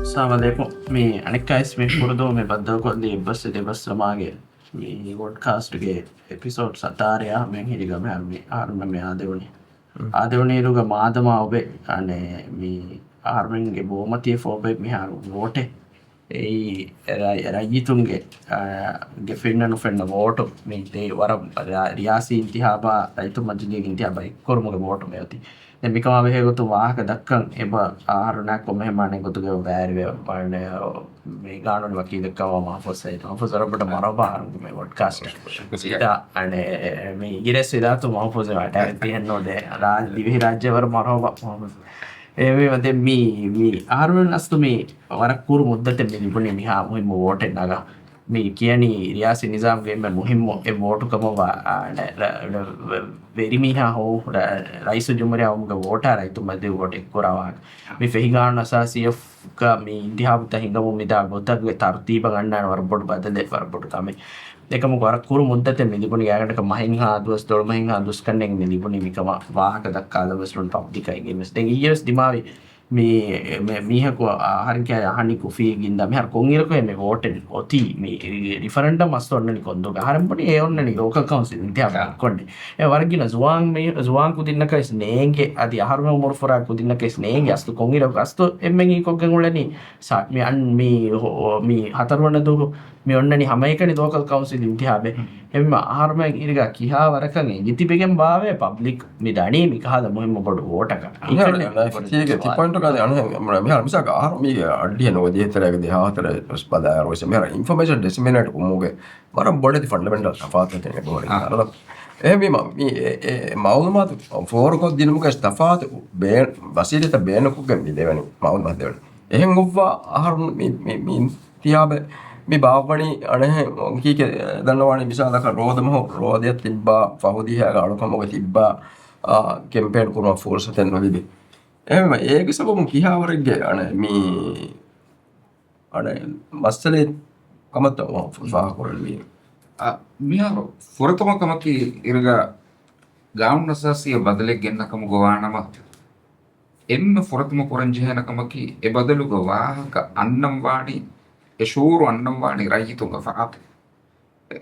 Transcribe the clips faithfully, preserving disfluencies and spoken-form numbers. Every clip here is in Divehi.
އައްސަލާމު ޢަލައިކުމް. މި އަނެއްކާވެސް މި ފުރަތަމަ މި ބައްދަލުކޮށްލީ އެއްބަސް ދެބަސް ނަމާގެ މި ވޮޑްކާސްޓްގެ އެޕިސޯޑް ސަތާރައާ މެން ހިރިގަ މިހާރު މި އާރުމެން މި އާދެވުނީ. އާދެވުނީރުގަ މާދަމާ އޮބެ އަނެއް މި އާރުމެންގެ ބޯމަތި ފޯބެ މިހާރު ވޯޓެއް އެއީ ރައް-، ރައްޔިތުންގެ، އާ، ގެ ފެންނަ ނުފެންނަ ވޯޓު މި ދޭ ވަރަށް ރާ-، ރިޔާސީ އިންތިހާބާ ރައްޔިތު މަޖިލީގެ އިންތިހާބާ އެއްކުރުމުގެ ވޯޓު މިއޮތީ. ދެން މިކަމާ ބެހޭ ގޮތުން ވާހަކަ ދައްކަން އެބަ އަހަރުންނާ ކޮންމެހެން މާނައެއް ގޮތުގަ ބައިވެރިވެ މި ގާނޫނީ ވަކީލެއްކަމަށް މަހްފޫޒް ސައީދު. މަހްފޫޒް ވަރަށް ބޮޑަށް މަރުޙަބާ އަހަރުންގެ މި ވޮޑްކާސްޓް. އަނެއް މި އިނގިރޭސި ވިލާތު މަހްފޫޒް ވަޑައިގަތީ ހެންނޯ ދޭ ރާ-، ދިވެހި ރާއްޖެ ވަރަށް މަރުޙަބާ މަހްފޫޒް. އެ މި ދެން މި، މި އަހަރުން އަސްލު މި ވަރަށް ކުރު މުއްދަތެއް މި ލިބުނީ މިހާ މުހިއްމު ވޯޓެއް ނަގާ. މި ކިޔަނީ ރިޔާސީ ނިޒާމްގެ އެންމެ މުހިއްމު އެއް ވޯޓު ކަމަށް ވާ، އާ، ރަ-، ރަ-، ވެރިމީހާ ހޯ ރަ-، ރައީސުލްޖުމްހޫރިއްޔާ ވުމުގެ ވޯޓާ ރައްޔިތުން މަޖިލީހުގަ ވޯޓް އެއްކުރާ ވާހަކަ. މި ފެހި ގާނޫނު އަސާސީއަކަށް މި އިންތިހާބުތައް ހިނގަމުން މިދާ ގޮތަށް ތަރުތީބަށް ގަންނާނެ ވަރަށް ބޮޑު ބަދަލެއް، ވަރަށް ބޮޑު ކަމެއް. އެކަމަކު ވަރަށް ކުރު މުއްދަތެއް މި ލިބުނީ، ގާތްގަނޑަކަށް މަހެއްހާ ދުވަސް، ދޮޅުމަހެއްހާ ދުވަސް ކަންނޭނގެ މި ލިބުނީ މިކަމަށް ވާހަކަ ދައްކާލަން ވެސް ނޫން ޕަބްލިކަށް އިނގޭ ވެސް. ދެން އިއްޔެ ވެސް ދިމާވި މި، މި، މީހަކު އަހަރެން ކިޔާ އަހަނި ކުފީ ގިންދާ މިހާރު ކޮންއިރަކު މި ވޯޓެއް އޮތީ މި ރިފަރެންޑަމް އަސްލު އޮންނަނީ ކޮންދުގަ؟ އަހަރެން ބުނީ އެ އޮންނަނީ ލޯކަލް ކައުންސިލް އިންތިހާބު ކޮންޑި. އެ ވަރަށް ގިނަ ޒުވާން މީ، ޒުވާން ކުދިންނަކަށް ވެސް ނޭނގެ، އަދި އަހަރުމެން އުމުރު ފުރާ ކުދިންނަކަށް ވެސް ނޭނގެ އަސްލު ކޮންއިރަކު އަސްލު އެންމެން ކޮށްގެން އުޅެނީ ސާ-، މި އަން-، މި ހޮ-، މި ހަތަރުވަނަ ދުވަހު މި އޮންނަނީ ހަމައެކަނި ލޯކަލް ކައުންސިލް އިންތިހާބެއް. އެހެންވީމަ އަހަރުމެން އިރުގަ ކިހާ ވަރަކަށް އެނގި ތިބެގެން ބާވޭ ޕަބްލިކް މި ދަނީ މިކަހަލަ މުހިއްމު ބޮޑު ވޯޓަކަށް. މިހާރު މިހާރު މިހާރު މިސާލަކަށް އަހަރު މީގެ އައްޑިހަ ނުވަދިހަ ތެރޭގެ ދެހާހަތަރު ބަލާއިރު ވެސް މިހާރު އިންފޮމޭޝަން ޑިސެމިނޭޓް ކުރުމުގެ ވަރަށް ބޮޑެތި ފަންޑަމެންޓަލް ތަފާތުތަކެއް އެބަހުރި. އާ. އެހެންވީމަ މި އެ، އެ މައުލޫމާތު ފޯރުކޮށްދިނުމުގެ ތަފާތު ބޭ-، ވަސީލަތްތައް ބޭނުންކޮށްގެން މި ދެވެނީ މައުލޫމާތު ދެވެނީ. އެހެން އޮއްވާ އަހަރު މި، މި، މި ތިޔާބެ މި ބާއްވަނީ އަނެހެން ކީކޭ ދަންނަވާނީ މިސާލަކަށް ރޯދަމަހު ރޯދަޔަށް ތިއްބާ ފަހު ދިހައިގެ އަޅުކަމުގަ ތިއްބާ، އާ، ކެމްޕޭން ކުރުމަށް ފުރުސަތެއް ނުލިބި. އެހެންވެ އޭގެ ސަބަބުން ކިހާވަރެއްގެ އަނެ މި އަނެ މައްސަލައެއް ކަމަށްތަ ފާހަގަކުރަންވީ؟ އަ، މިހާރު ފުރަތަމަ ކަމަކީ އިރުގަ ގާނޫނު އަސާސީއަށް ބަދަލެއް ގެންނަ ކަމުގަ ވާނަމަ، އެންމެ ފުރަތަމަ ކުރަންޖެހޭނެ ކަމަކީ، އެ ބަދަލުގަ ވާހަކަ އަންނަން ވާނީ، އެ ޝުޢޫރު އަންނަން ވާނީ ރައްޔިތުންގެ ފަރާތުން. އެ،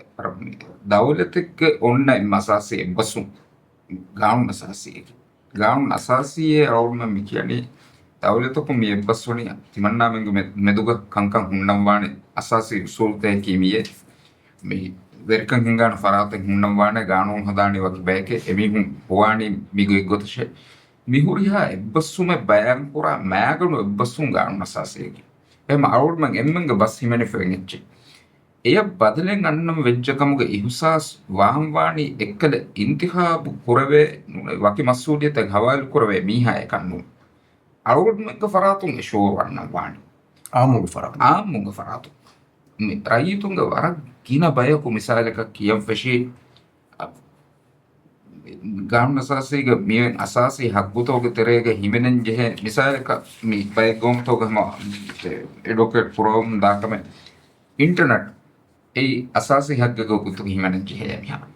ދައުލަތެއްގެ އޮންނަ އެއް އަސާސީ އެއްބަސްވުން، ގާނޫނު އަސާސީއެކޭ. ގާނޫނު އަސާސީއޭ އަޅުގަނޑުމެން މި ކިޔަނީ، ދައުލަތަކުން މި އެއްބަސްވަނީ ތިމަންނާމެންގެ މެ-، މެދުގަ ކަންކަން ހުންނަންވާނެ އަސާސީ އުސޫލުތަކަކީ މިއޭ. މި ވެރިކަން ހިނގާނެ ފަރާތެއް ހުންނަންވާނެ، ގާނޫނު ހަދާނީ ވަކި ބަޔެކޭ، އެމީހުން ހޮވާނީ މި ގޮތްގޮތަށޭ. މި ހުރިހާ އެއްބަސްވުމެއް ބަޔާންކުރާ މައިގަނޑު އެއްބަސްވުން ގާނޫނު އަސާސީއެކޭ. އެހެން އަޅުގަނޑުމެން އެންމެންގެ ބަސް ހިމެނިފައި އެއްޗެއް. އެޔަށް ބަދަލެއް އަންނަން ވެއްޖެ ކަމުގެ އިހުސާސް ވާންވާނީ އެއްކަލަ އިންތިޚާބު ކުރެވޭ ނޫނޭ ވަކި މަސްއޫލިއްޔަތެއް ހަވާލު ކުރެވޭ މީހާއެކަށް ނޫން. އަޅުގަނޑުމެންގެ ފަރާތުން އެ ޝުޢޫރު އަންނަން ވާނީ. އާއްމުގެ ފަރާތުން. އާއްމުގެ ފަރާތުން. މި ރައްޔިތުންގެ ވަރަށް ގިނަ ބަޔަކު މިސާލަކަށް ކިޔަން ފެށީ، ގާނޫނު އަސާސީގެ މި އަސާސީ ހައްގުތަކުގެ ތެރޭގަ ހިމެނެން ޖެހޭ މިސާލަކަށް މި ބައެއް ގައުމުތަކުގަ ހަމަ އެޑްވޮކޭޓް ކުރަމުން ދާކަމެއް އިންޓަރނެޓް އެއީ އަސާސީ ހައްގެއްގެ ގޮތުގަ ހިމެނެން ޖެހޭ މިހާރު.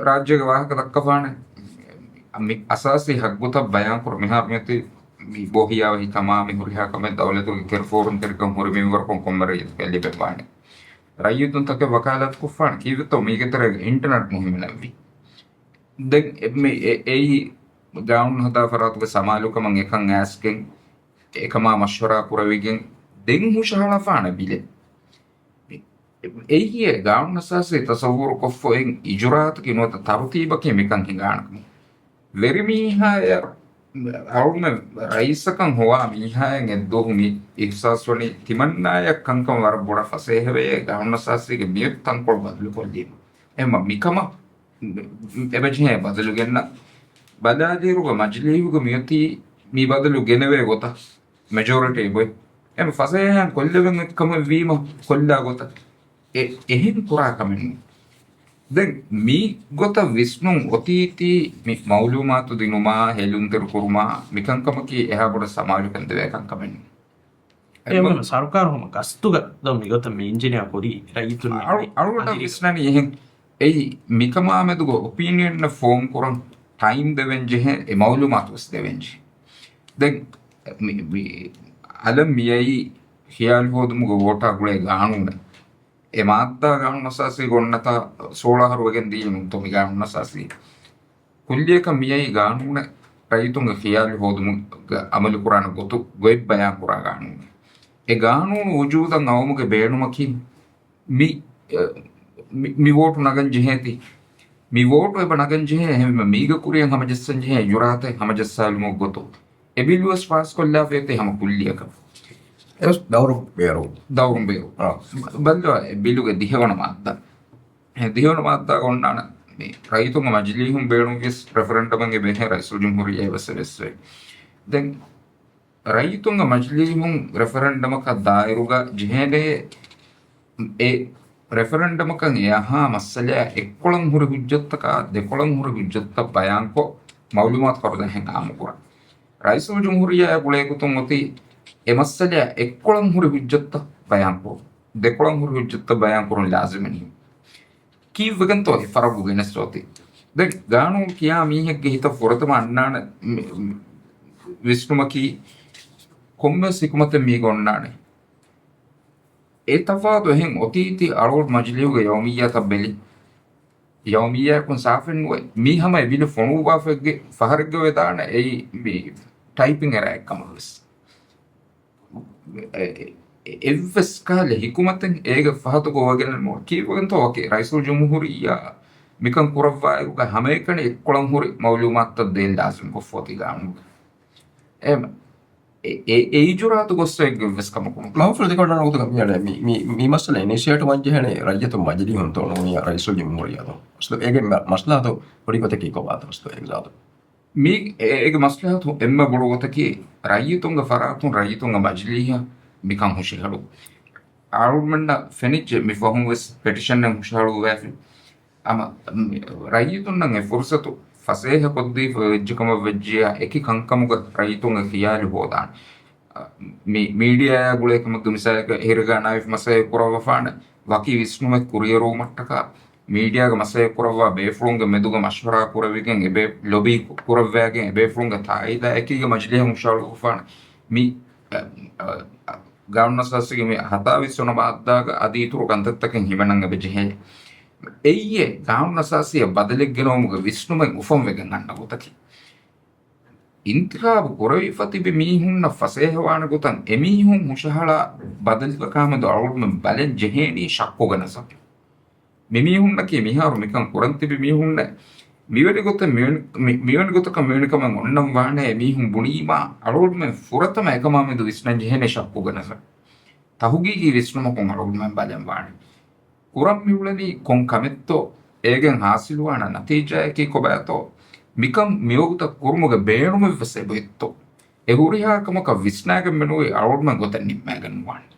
ރާއްޖޭގެ ވާހަކަ ދައްކަފާނެ މި އަސާސީ ހައްގުތައް ބަޔާންކުރު މިހާރު މިއޮތީ މި ބޯހިޔާވަހި ކަމާ މި ހުރިހާ ކަމެއް ދައުލަތުގެ ކެރިފޯރުންތެރިކަން ހުރި މިންވަރަކުން ކޮންމެ ރައްޔިތަކަށް ލިބެންވާނެ. ރައްޔިތުންތަކެއް ވަކާލާތުކޮށްފާނެ ކީއްވެތޯ މީގެ ތެރޭގަ އިންޓަރނެޓް މުހިންމު ނެއްވީ. ދެން އެ-، މި-، އެ-، އެއީ ގާނޫނު ހަދާ ފަރާތުގެ ސަމާލުކަމަށް އެކަން އައިސްގެން އެކަމާ މަޝްވަރާ ކުރެވިގެން ދެން ހުށަހަޅަފާނެ ބިލެއް. އެއީ ގާނޫނު އަސާސީ ތަސައްވުރުކޮށްފަ އޮތް އިޖުރާއަތަކީ ނުވަތަ ތަރުތީބަކީ މިކަން ހިނގާނެ ކަމަށް. ވެރިމީހާޔަށް އަޅުގަނޑުމެން ރައީސަކަށް ހޮވާ މީހާޔަށް އެއްދުވަހު މި އިހްސާސްވަނީ ތިމަންނާޔަށް ކަންކަން ވަރަށް ބޮޑަށް ފަސޭހަވެޔޭ ގާނޫނު އަސާސީގެ މިއޮތް ތަންކޮޅު ބަދަލުކޮށްލީމަ. އެހެންވީމަ މިކަމަށް އެބަޖެހޭ ބަދަލު ގެންނަން. ބަލާލިއިރުގަ މަޖިލީހުގަ މިއޮތީ މި ބަދަލު ގެނެވޭ ގޮތަށް މެޖޯރިޓީ އޮތް. އެހެން ފަސޭހައިން ކޮށްލެވެން އޮތް ކަމެއް ވީމަ ކޮށްލާ ގޮތަށް އެ-، އެހެން ކުރާ ކަމެއް ނޫން. ދެން މި ގޮތަށް ވިސްނުން އޮތީތީ މި މައުލޫމާތު ދިނުމާ، ހެލުންތެރި ކުރުމާ، މިކަންކަމަކީ އެހާ ބޮޑަށް ސަމާލުކަން ދެވޭ ކަންކަމެއް ނޫން. އެ އެހެންވީމަ ސަރުކާރު ހަމަ ގަސްތުގަ ދޯ މިގޮތަށް މި އިންޖިނިއާ ކުރީ ރައްޔިތުންނަށް އަޅު-، އަޅުގަނޑަށް ވިސްނަނީ އެހެން. އެއީ މިކަމާމެދުގަ އޮޕީނިއަން ފޯމް ކުރަން ޓައިމް ދެވެން ޖެހޭ، އެ މައުލޫމާތު ވެސް ދެވެން ޖެހޭ. ދެން މި، މި އަލަށް މިއައީ ޚިޔާލު ހޯދުމުގެ ވޯޓާ ގުޅޭ ގާނޫނެއް. އެ މާއްދާ ގާނޫނު އަސާސީގަ އޮންނަތާ ސޯޅަ އަހަރު ވެގެން ދިޔައީ ނޫންތޯ މި ގާނޫނު އަސާސީ؟ ކުއްލިއަކަށް މިއައީ ގާނޫނެއް ރައްޔިތުންގެ ޚިޔާލު ހޯދުމުގަ އަމަލުކުރާނެ ގޮތު ގޮތް ބަޔާންކުރާ ގާނޫނެއް. އެ ގާނޫނު ވުޖޫދަށް އައުމުގެ ބޭނުމަކީ މި، މި، މި ވޯޓު ނަގަން ޖެހޭތީ. މި ވޯޓު އެބަ ނަގަން ޖެހޭ އެހެންވީމަ މީގެ ކުރިއަށް ހަމަޖައްސަން ޖެހޭ އިޖުރާތެއް ހަމަޖައްސާލުމުގެ ގޮތުން އެ ބިލު ވެސް ފާސްކޮށްލާފައިތީ ހަމަ ކުއްލިއަކަށް. އެވެސް ދައުރު ބޭރު. ދައުރު ބޭރު. އާ. ބަ-، ބައްލަވާ އެ ބިލުގެ ދިހަވަނަ މާއްދާ. އެ ދިހަވަނަ މާއްދާގަ އޮންނާނެ މި ރައްޔިތުންގެ މަޖިލީހުން ބޭނުންވިޔަސް ރެފަރެންޑަމެއް އެބަހޭ ރައީސުލްޖުމްހޫރިއްޔާ އެވެސް އެވެސްވޭ. ދެން ރައްޔިތުންގެ މަޖިލީހުން ރެފަރެންޑަމަކަށް ދާއިރުގަ ޖެހޭނެ އެ ރެފަރެންޑަމަކަށް އެއަހާ މައްސަލައާ އެއްކޮޅަށް ހުރި ހުއްޖަތްތަކާ ދެކޮޅަށް ހުރި ހުއްޖަތްތައް ބަޔާންކޮށް، މައުލޫމާތު ފަރުދައިން އާއްމުކުރަން. ރައީސުލްޖުމްހޫރިއްޔާއާ ގުޅޭގޮތުން އޮތީ އެ މައްސަލައާ އެއްކޮޅަށް ހުރި ހުއްޖަތްތައް ބަޔާންކުރުން. ދެކޮޅަށް ހުރި ހުއްޖަތްތައް ބަޔާންކުރުން ލާޒިމެއް ނޫން. ކީއްވެގެންތޯ އެ ފަރަގު ގެނެސް އޮތީ؟ ދެން ގާނޫނު ކިޔާ މީހެއްގެ ހިތަށް ފުރަތަމަ އަންނާނެ މި-، މި-، ވިސްނުމަކީ ކޮންމެވެސް ހިކުމަތެއް މީގަ އޮންނާނެ. އެ ތަފާތު އެހެން އޮތީތީ އަޅުގަނޑު މަޖިލީހުގެ ޔައުމިއްޔާތައް ބެލި. ޔައުމިއްޔާއަކުން ސާފެއް ނުވޭ. މީ ހަމަ އެ ބިލު ފޮނުއްވާފައިގެ ފަހަރެއްގަ ވެދާނެ އެއީ މި ޓައިޕިން އެރާއެއް ކަމަށް ވެސް. އެ-، އެ-، އެއްވެސް ކަހަލަ ހިކުމަތެއް އޭގެ ފަހަތުގަ ވެގެނެއް ނުވޭ. ކީއްވެގެންތޯ ވަކި ރައީސުލްޖުމްހޫރިއްޔާ މިކަން ކުރައްވާއިރުގަ ހަމައެކަނި އެއްކޮޅަށް ހުރި މައުލޫމާތުތައް ދޭން ލާޒިމް ކޮށްފަ އޮތީ ގާނޫނުގަ. އެ-، އެ-، އެ-، އެ އިޖުރާއަތު ގޮއްސަ އެއްވެސް ކަމަކު ނު. މަހުފުރު ދެކޮޅަށް ނުގުތު ކަމިޔާ މި-، މި-، މި މައްސަލަ އިނިޝިއޭޓް ވަން ޖެހޭނެ ރައްޔިތުން މަޖިލީހުންތޯ ނޫނީ ރައީސުލްޖުމްހޫރިއްޔާތޯ؟ އަސްލު އޭގެ މަ-، މަސްލަހަތު ހުރި ގޮތަކީ ކޮބާތޯ އަސްލު އެގްޒާކްޓް؟ މީ އެ-، އޭގެ މަސްލަހަތު އެންމެ ބޮޑު ގޮތަކީ ރައްޔިތުންގެ ފަރާތުން ރައްޔިތުންގެ މަޖިލީހަށް މިކަން ހުށަހެޅު. އަޅުގަނޑުމެންނަށް ފެނިއްޖެ މި ފަހުން ވެސް ޕެޓިޝަނެއް ހުށަހަޅުއްވައިފި. އަމަ، މި، ރައްޔިތުންނަށް އެ ފުރުސަތު ފަސޭހަކޮށްދީފަ ވެއްޖެކަމަށް ވެއްޖިއްޔާ އެކި ކަންކަމުގަ ރައްޔިތުންގެ ޚިޔާލު ހޯދާނެ. މި މީޑިއާއާ ގުޅޭ ކަމެއްގަ މިސާލަކަށް އެހިރަގާ ނައިފް މަސައްކަތް ކުރައްވަފާނެ، ވަކި ވިސްނުމެއް ކުރިއެރުވުމަށްޓަކާ މީޑިއާގަ މަސައްކަތް ކުރައްވާ ބޭފުޅުންގެ މެދުގަ މަޝްވަރާ ކުރެވިގެން އެބޭ ލޮބީ ކުރައްވައިގެން އެބޭފުޅުންގެ ތާއީދާ އެކީގަ މަޖިލީހަށް ހުށަހަޅުއްވަފާނެ. މި، އަ، އަ، ގާނޫނުއަސާސީގެ މި ހަތާވީސް ވަނަ މާއްދާގަ އަދި އިތުރު ކަންތައްތަކެއް ހިމެނަން އެބަ ޖެހޭ. އެއްޔެ ގާނޫނުއަސާސީއަށް ބަދަލެއް ގެނައުމުގެ ވިސްނުމެއް އުފަންވެގެން އަންނަ ގޮތަކީ. އިންތިޚާބު ކުރެވިފަ ތިބި މީހުންނަށް ފަސޭހަވާނެ ގޮތަށް އެމީހުން ހުށަހަޅާ ބަދަލުތަކާމެދު އަޅުގަނޑުމެން ބަލަން ޖެހޭނީ ޝައްކުގެ ނަޒަރު. މި މީހުންނަކީ މިހާރު މިކަން ކުރަން ތިބި މީހުންނެއް. މިވެނި ގޮތަށް މިވެނި، މި، މިވެނި ގޮތަކަށް މިވެނި ކަމެއް އޮންނަން ވާނޭ އެމީހުން ބުނީމާ، އަޅުގަނޑުމެން ފުރަތަމަ އެކަމާމެދު ވިސްނަން ޖެހޭނެ ޝައްކުގެ ނަޒަރު. ތަހުގީގީ ވިސްނުމަކުން އަޅުގަނޑުމެން ބަލަން ވާނެ. ކުރަން މިއުޅެނީ ކޮން ކަމެއްތޯ، އޭގެން ހާސިލުވާނެ ނަތީޖާއަކީ ކޮބާތޯ، މިކަން މިވަގުތަށް ކުރުމުގެ ބޭނުމެއްވެސް އެބައޮތްތޯ، އެ ހުރިހާ ކަމަކަށް ވިސްނާގެން މެނުވީ އަޅުގަނޑުމެން ގޮތަށް ނިންމައިގެން ނުވާނެ.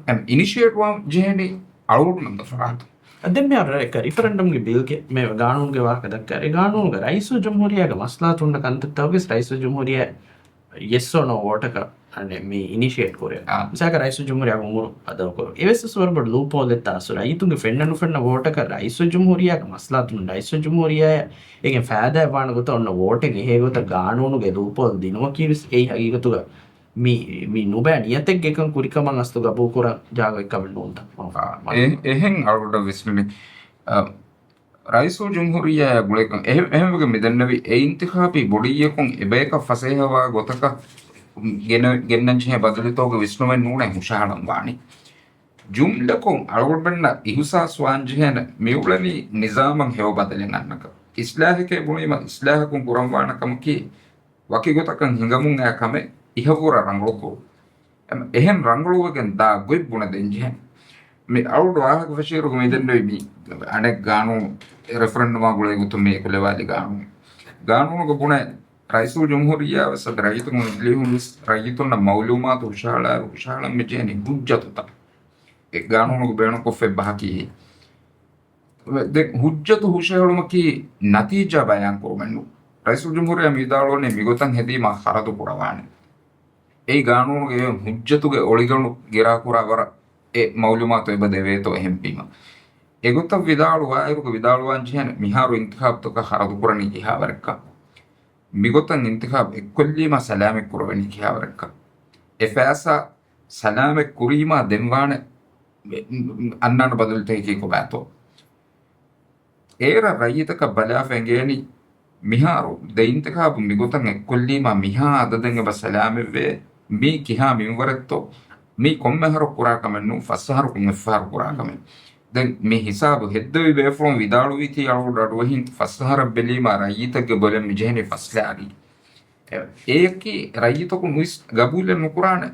އެމް އިނިޝިއޭޓް ވާން ޖެހެނީ އަޅުގަނޑުމެންގެ ފަރާތުން. ދެން މިހާރު ރެ-، ރިފަރެންޑަމްގެ ބިލްގެ މި ގާނޫނުގެ ވާހަކަ ދައްކާ، ރެ ގާނޫނުގެ ރައީސުލްޖުމްހޫރިއްޔާގެ މަސްލަހަތު ހުންނަ ކަންތައްތަކުގެ ރައީސުލްޖުމްހޫރިއްޔާ ޔެސް އޯ ނޯ ވޯޓަކަށް އަނެއް މި އިނިޝިއޭޓް ކުރޭ. އާ. މިސާލަކަށް ރައީސުލްޖުމްހޫރިއްޔާގެ އުމުރު ބަދަލުކުރުން. އެވެސް ވަރަށް ބޮޑު ލޫޕްހޯލެއް ތާސު. ރައްޔިތުންގެ ފެންނަ ނުފެންނަ ވޯޓަކަށް ރައީސުލްޖުމްހޫރިއްޔާގެ މަސްލަހަތުން ރައީސުލްޖުމްހޫރިއްޔާއަށް އޭގެން ފައިދާއެއް ވާނެ ގޮތަށް އޮންނަ ވޯޓެއް އެހޭ ގޮތަށް ގާނޫނުގެ ލޫޕްހޯލް ދިނުމަކީ ވެސް އެއީ ހަގީގަތުގަ މި، މި ނުބައި ނިޔަތެއްގެ އެކަން ކުރިކަމަށް އަސްލު ގަބޫލުކުރަން ޖާގަ އެއްކަމެއް ނޫންތަ؟ އެ-، އެހެން އަޅުގަނޑަށް ވިސްނުނީ. އަ، ރައީސުލްޖުމްހޫރިއްޔާއާ ގުޅޭކަން އެހެ-، އެހެންވެގެން މިދެންނެވި އެ އިންތިޚާބީ ބޮޑީއަކުން އެބަޔަކަށް ފަސޭހަވާ ގޮތަކަށް ގެނަ-، ގެންނަންޖެހޭ ބަދަލުތަކުގެ ވިސްނުމެއް ނޫނޭ ހުށަހަޅަން ވާނީ. ޖުމްލަކޮށް އަޅުގަނޑުމެންނަށް އިހުސާސް ވާންޖެހޭނެ މިއުޅެނީ ނިޒާމަށް ހެޔޮ ބަދަލެއް އަންނަކަށް. އިސްލާހެކޭ ބުނީމަ އިސްލާހަކުން ކުރަންވާނެ ކަމަކީ ވަކި ގޮތަކަށް ހިނގަމުން އައި ކަމެއް އިހަށްވުރެ ރަނގަޅުކުރުން. އެމް، އެހެން ރަނގަޅުވެގެން ދާ ގޮތް ބުނެދޭން ޖެހެން. މި އަޅުގަނޑު ވާހަކަ ފެށިއިރުގަ މިދެންނެވި މި އަނެއް ގާނޫނު، ރެފަރެންޑަމާ ގުޅޭ ގޮތުން މި އެކުލެވާލި ގާނޫނު. ގާނޫނުގަ ބުނޭ ރައީސުލްޖުމްހޫރިއްޔާ ވެސް އަދި ރައްޔިތުންގެ މަޖިލީހުން ވެސް ރައްޔިތުންނަށް މައުލޫމާތު ހުށަހަޅާއިރު ހުށަހަޅަން މި ޖެހެނީ ހުއްޖަތުތައް. އެ ގާނޫނުގަ ބޭނުންކޮށްފައި ބަހަކީ. ދެން ހުއްޖަތު ހުށަހެޅުމަކީ ނަތީޖާ ބަޔާންކުރުމެއް ނޫން. ރައީސުލްޖުމްހޫރިއްޔާ މި ވިދާޅުވަނީ މިގޮތަށް ހެދީމާ ޚަރަދު ކުރަވާނެ. އެއީ ގާނޫނުގެ ހުއްޖަތުގެ އޮޅިގަނޑު ގިރާކުރާ ވަރަށް އެ މައުލޫމާތު އެބަ ދެވޭތޯ އެހެންވީމަ. އެގޮތަށް ވިދާޅުވާއިރުގަ ވިދާޅުވާން ޖެހޭނެ މިހާރު އިންތިޚާބުތަކަށް ޚަރަދުކުރަނީ ކިހާވަރެއްކަން. މިގޮތަށް އިންތިޚާބު އެއްކޮށްލީމާ ސަލާމަތް ކުރެވެނީ ކިހާވަރެއްކަން. އެ ފައިސާ ސަލާމަތް ކުރީމާ ދެންވާނެ އަންނާނެ ބަދަލުތަކަކީ ކޮބާތޯ؟ އޭރަށް ރައްޔިތަކަށް ބަލާފަ އެނގޭނީ، މިހާރު ދެ އިންތިޚާބު މިގޮތަށް އެއްކޮށްލީމާ މިހާ އަދަދެއް އެބަ ސަލާމަތްވޭ. މީ ކިހާ މިންވަރެއްތޯ؟ މީ ކޮންމެ އަހަރަކު ކުރާ ކަމެއް ނޫން، ފަސް އަހަރަކުން އެއްފަހަރު ކުރާ ކަމެއް. ދެން މި ހިސާބު ހެއްދެވި ބޭފުޅުން ވިދާޅުވީތީ އަޅުގަޑު އަޑުއެހިން ފަސް އަހަރަށް ބެލީމާ ރައްޔިތެއްގެ ބޮލެއް މިޖެހެނީ ފަސް ލާރި. އެ-، އެއަކީ ރައްޔިތަކު ނުއިސް ގަބޫލެއް ނުކުރާނެ.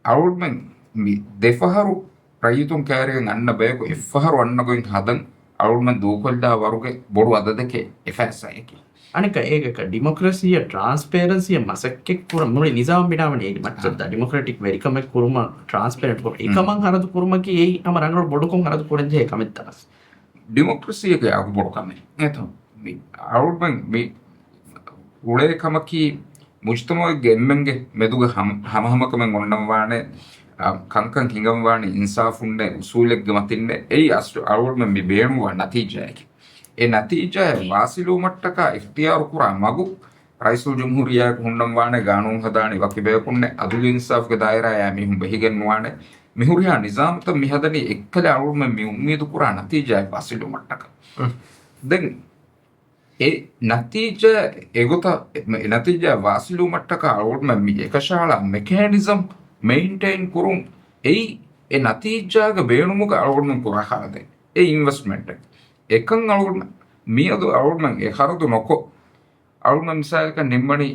އަޅުގަނޑުމެން މި ދެފަހަރު ރައްޔިތުން ކައިރިއަށް އަންނަ ބަޔަކު އެއްފަހަރު އަންނަ ގޮތް ހަދަން އަޅުގަނޑުމެން ދޫކޮށްލާ ވަރުގެ ބޮޑު އަދަދެކޭ އެ ފައިސާއަކީ. އަނެއްކާ އޭގަކަށް ޑިމޮކްރަސީއަށް ޓްރާންސްޕޭރެންސީއަށް މަސައްކަތް ކުރަން މުޅި ނިޒާމް ބިނާވަނީ އޭގެ މައްޗަށް ދާ ޑިމޮކްރެޓިކް ވެރިކަމެއް ކުރުމަށް ޓްރާންސްޕޭރެންޓް ކުރުން. އެކަމަށް ހަރަދު ކުރުމަކީ އެއީ ހަމަ ރަނގަޅު ބޮޑުކޮށް ހަރަދު ކުރަންޖެހޭ ކަމެއް ދަމަސް. ޑިމޮކްރަސީއެއްގެ އަގުބޮޑު ކަމެއް. އެތަ މި އަޅުގަނޑުމެން މި އުޅޭ ކަމަކީ މުޖްތަމަޢެއްގެ އެންމެންގެ މެދުގަ ހަމަ-، ހަމަހަމަކަމެއް އޮންނަންވާނެ، އަ، ކަންކަން ހިނގަންވާނެ އިންސާފުންނެ އުސޫލެއްގެ މަތިންނެ. އެއީ އަސްލު އަޅުގަނޑުމެން މި ބޭނުންވާ ނަތީޖާއެކޭ. އެ ނަތީޖާއަށް ވާސިލުވުމަށްޓަކާ އިޚްތިޔާރު ކުރާ މަގު ރައީސުލްޖުމްހޫރިއްޔާއަކު ހުންނަންވާނެ، ގާނޫނު ހަދާނީ ވަކި ބަޔަކުންނެ، އަދުލު އިންސާފުގެ ދާއިރާއާ މީހުން ބެހިގެން ނުވާނެ. މި ހުރިހާ ނިޒާމުތައް މި ހަދަނީ އެއްކަލަ އަޅުގަނޑުމެން މި އުއްމީދު ކުރާ ނަތީޖާއަށް ވާސިލުވުމަށްޓަކާ. ދެން އެ ނަތީޖާ އެގޮތަށް، އެ ނަތީޖާ ވާސިލުވުމަށްޓަކާ އަޅުގަނޑުމެން މި އެކަށައަޅާ މެކޭނިޒަމް މެއިންޓެއިން ކުރުން އެއީ އެ ނަތީޖާގެ ބޭނުމުގަ އަޅުގަނޑުމެން ކުރާ ޚަރަދެއް. އެ އިންވެސްޓްމަންޓެއް. އެކަން އަޅުގަނޑު މިއަދު އަޅުގަނޑުމެން އެ ޚަރަދު ނޮކޮށް، އަޅުގަނޑު މިސާލަކަށް ނިންމަނީ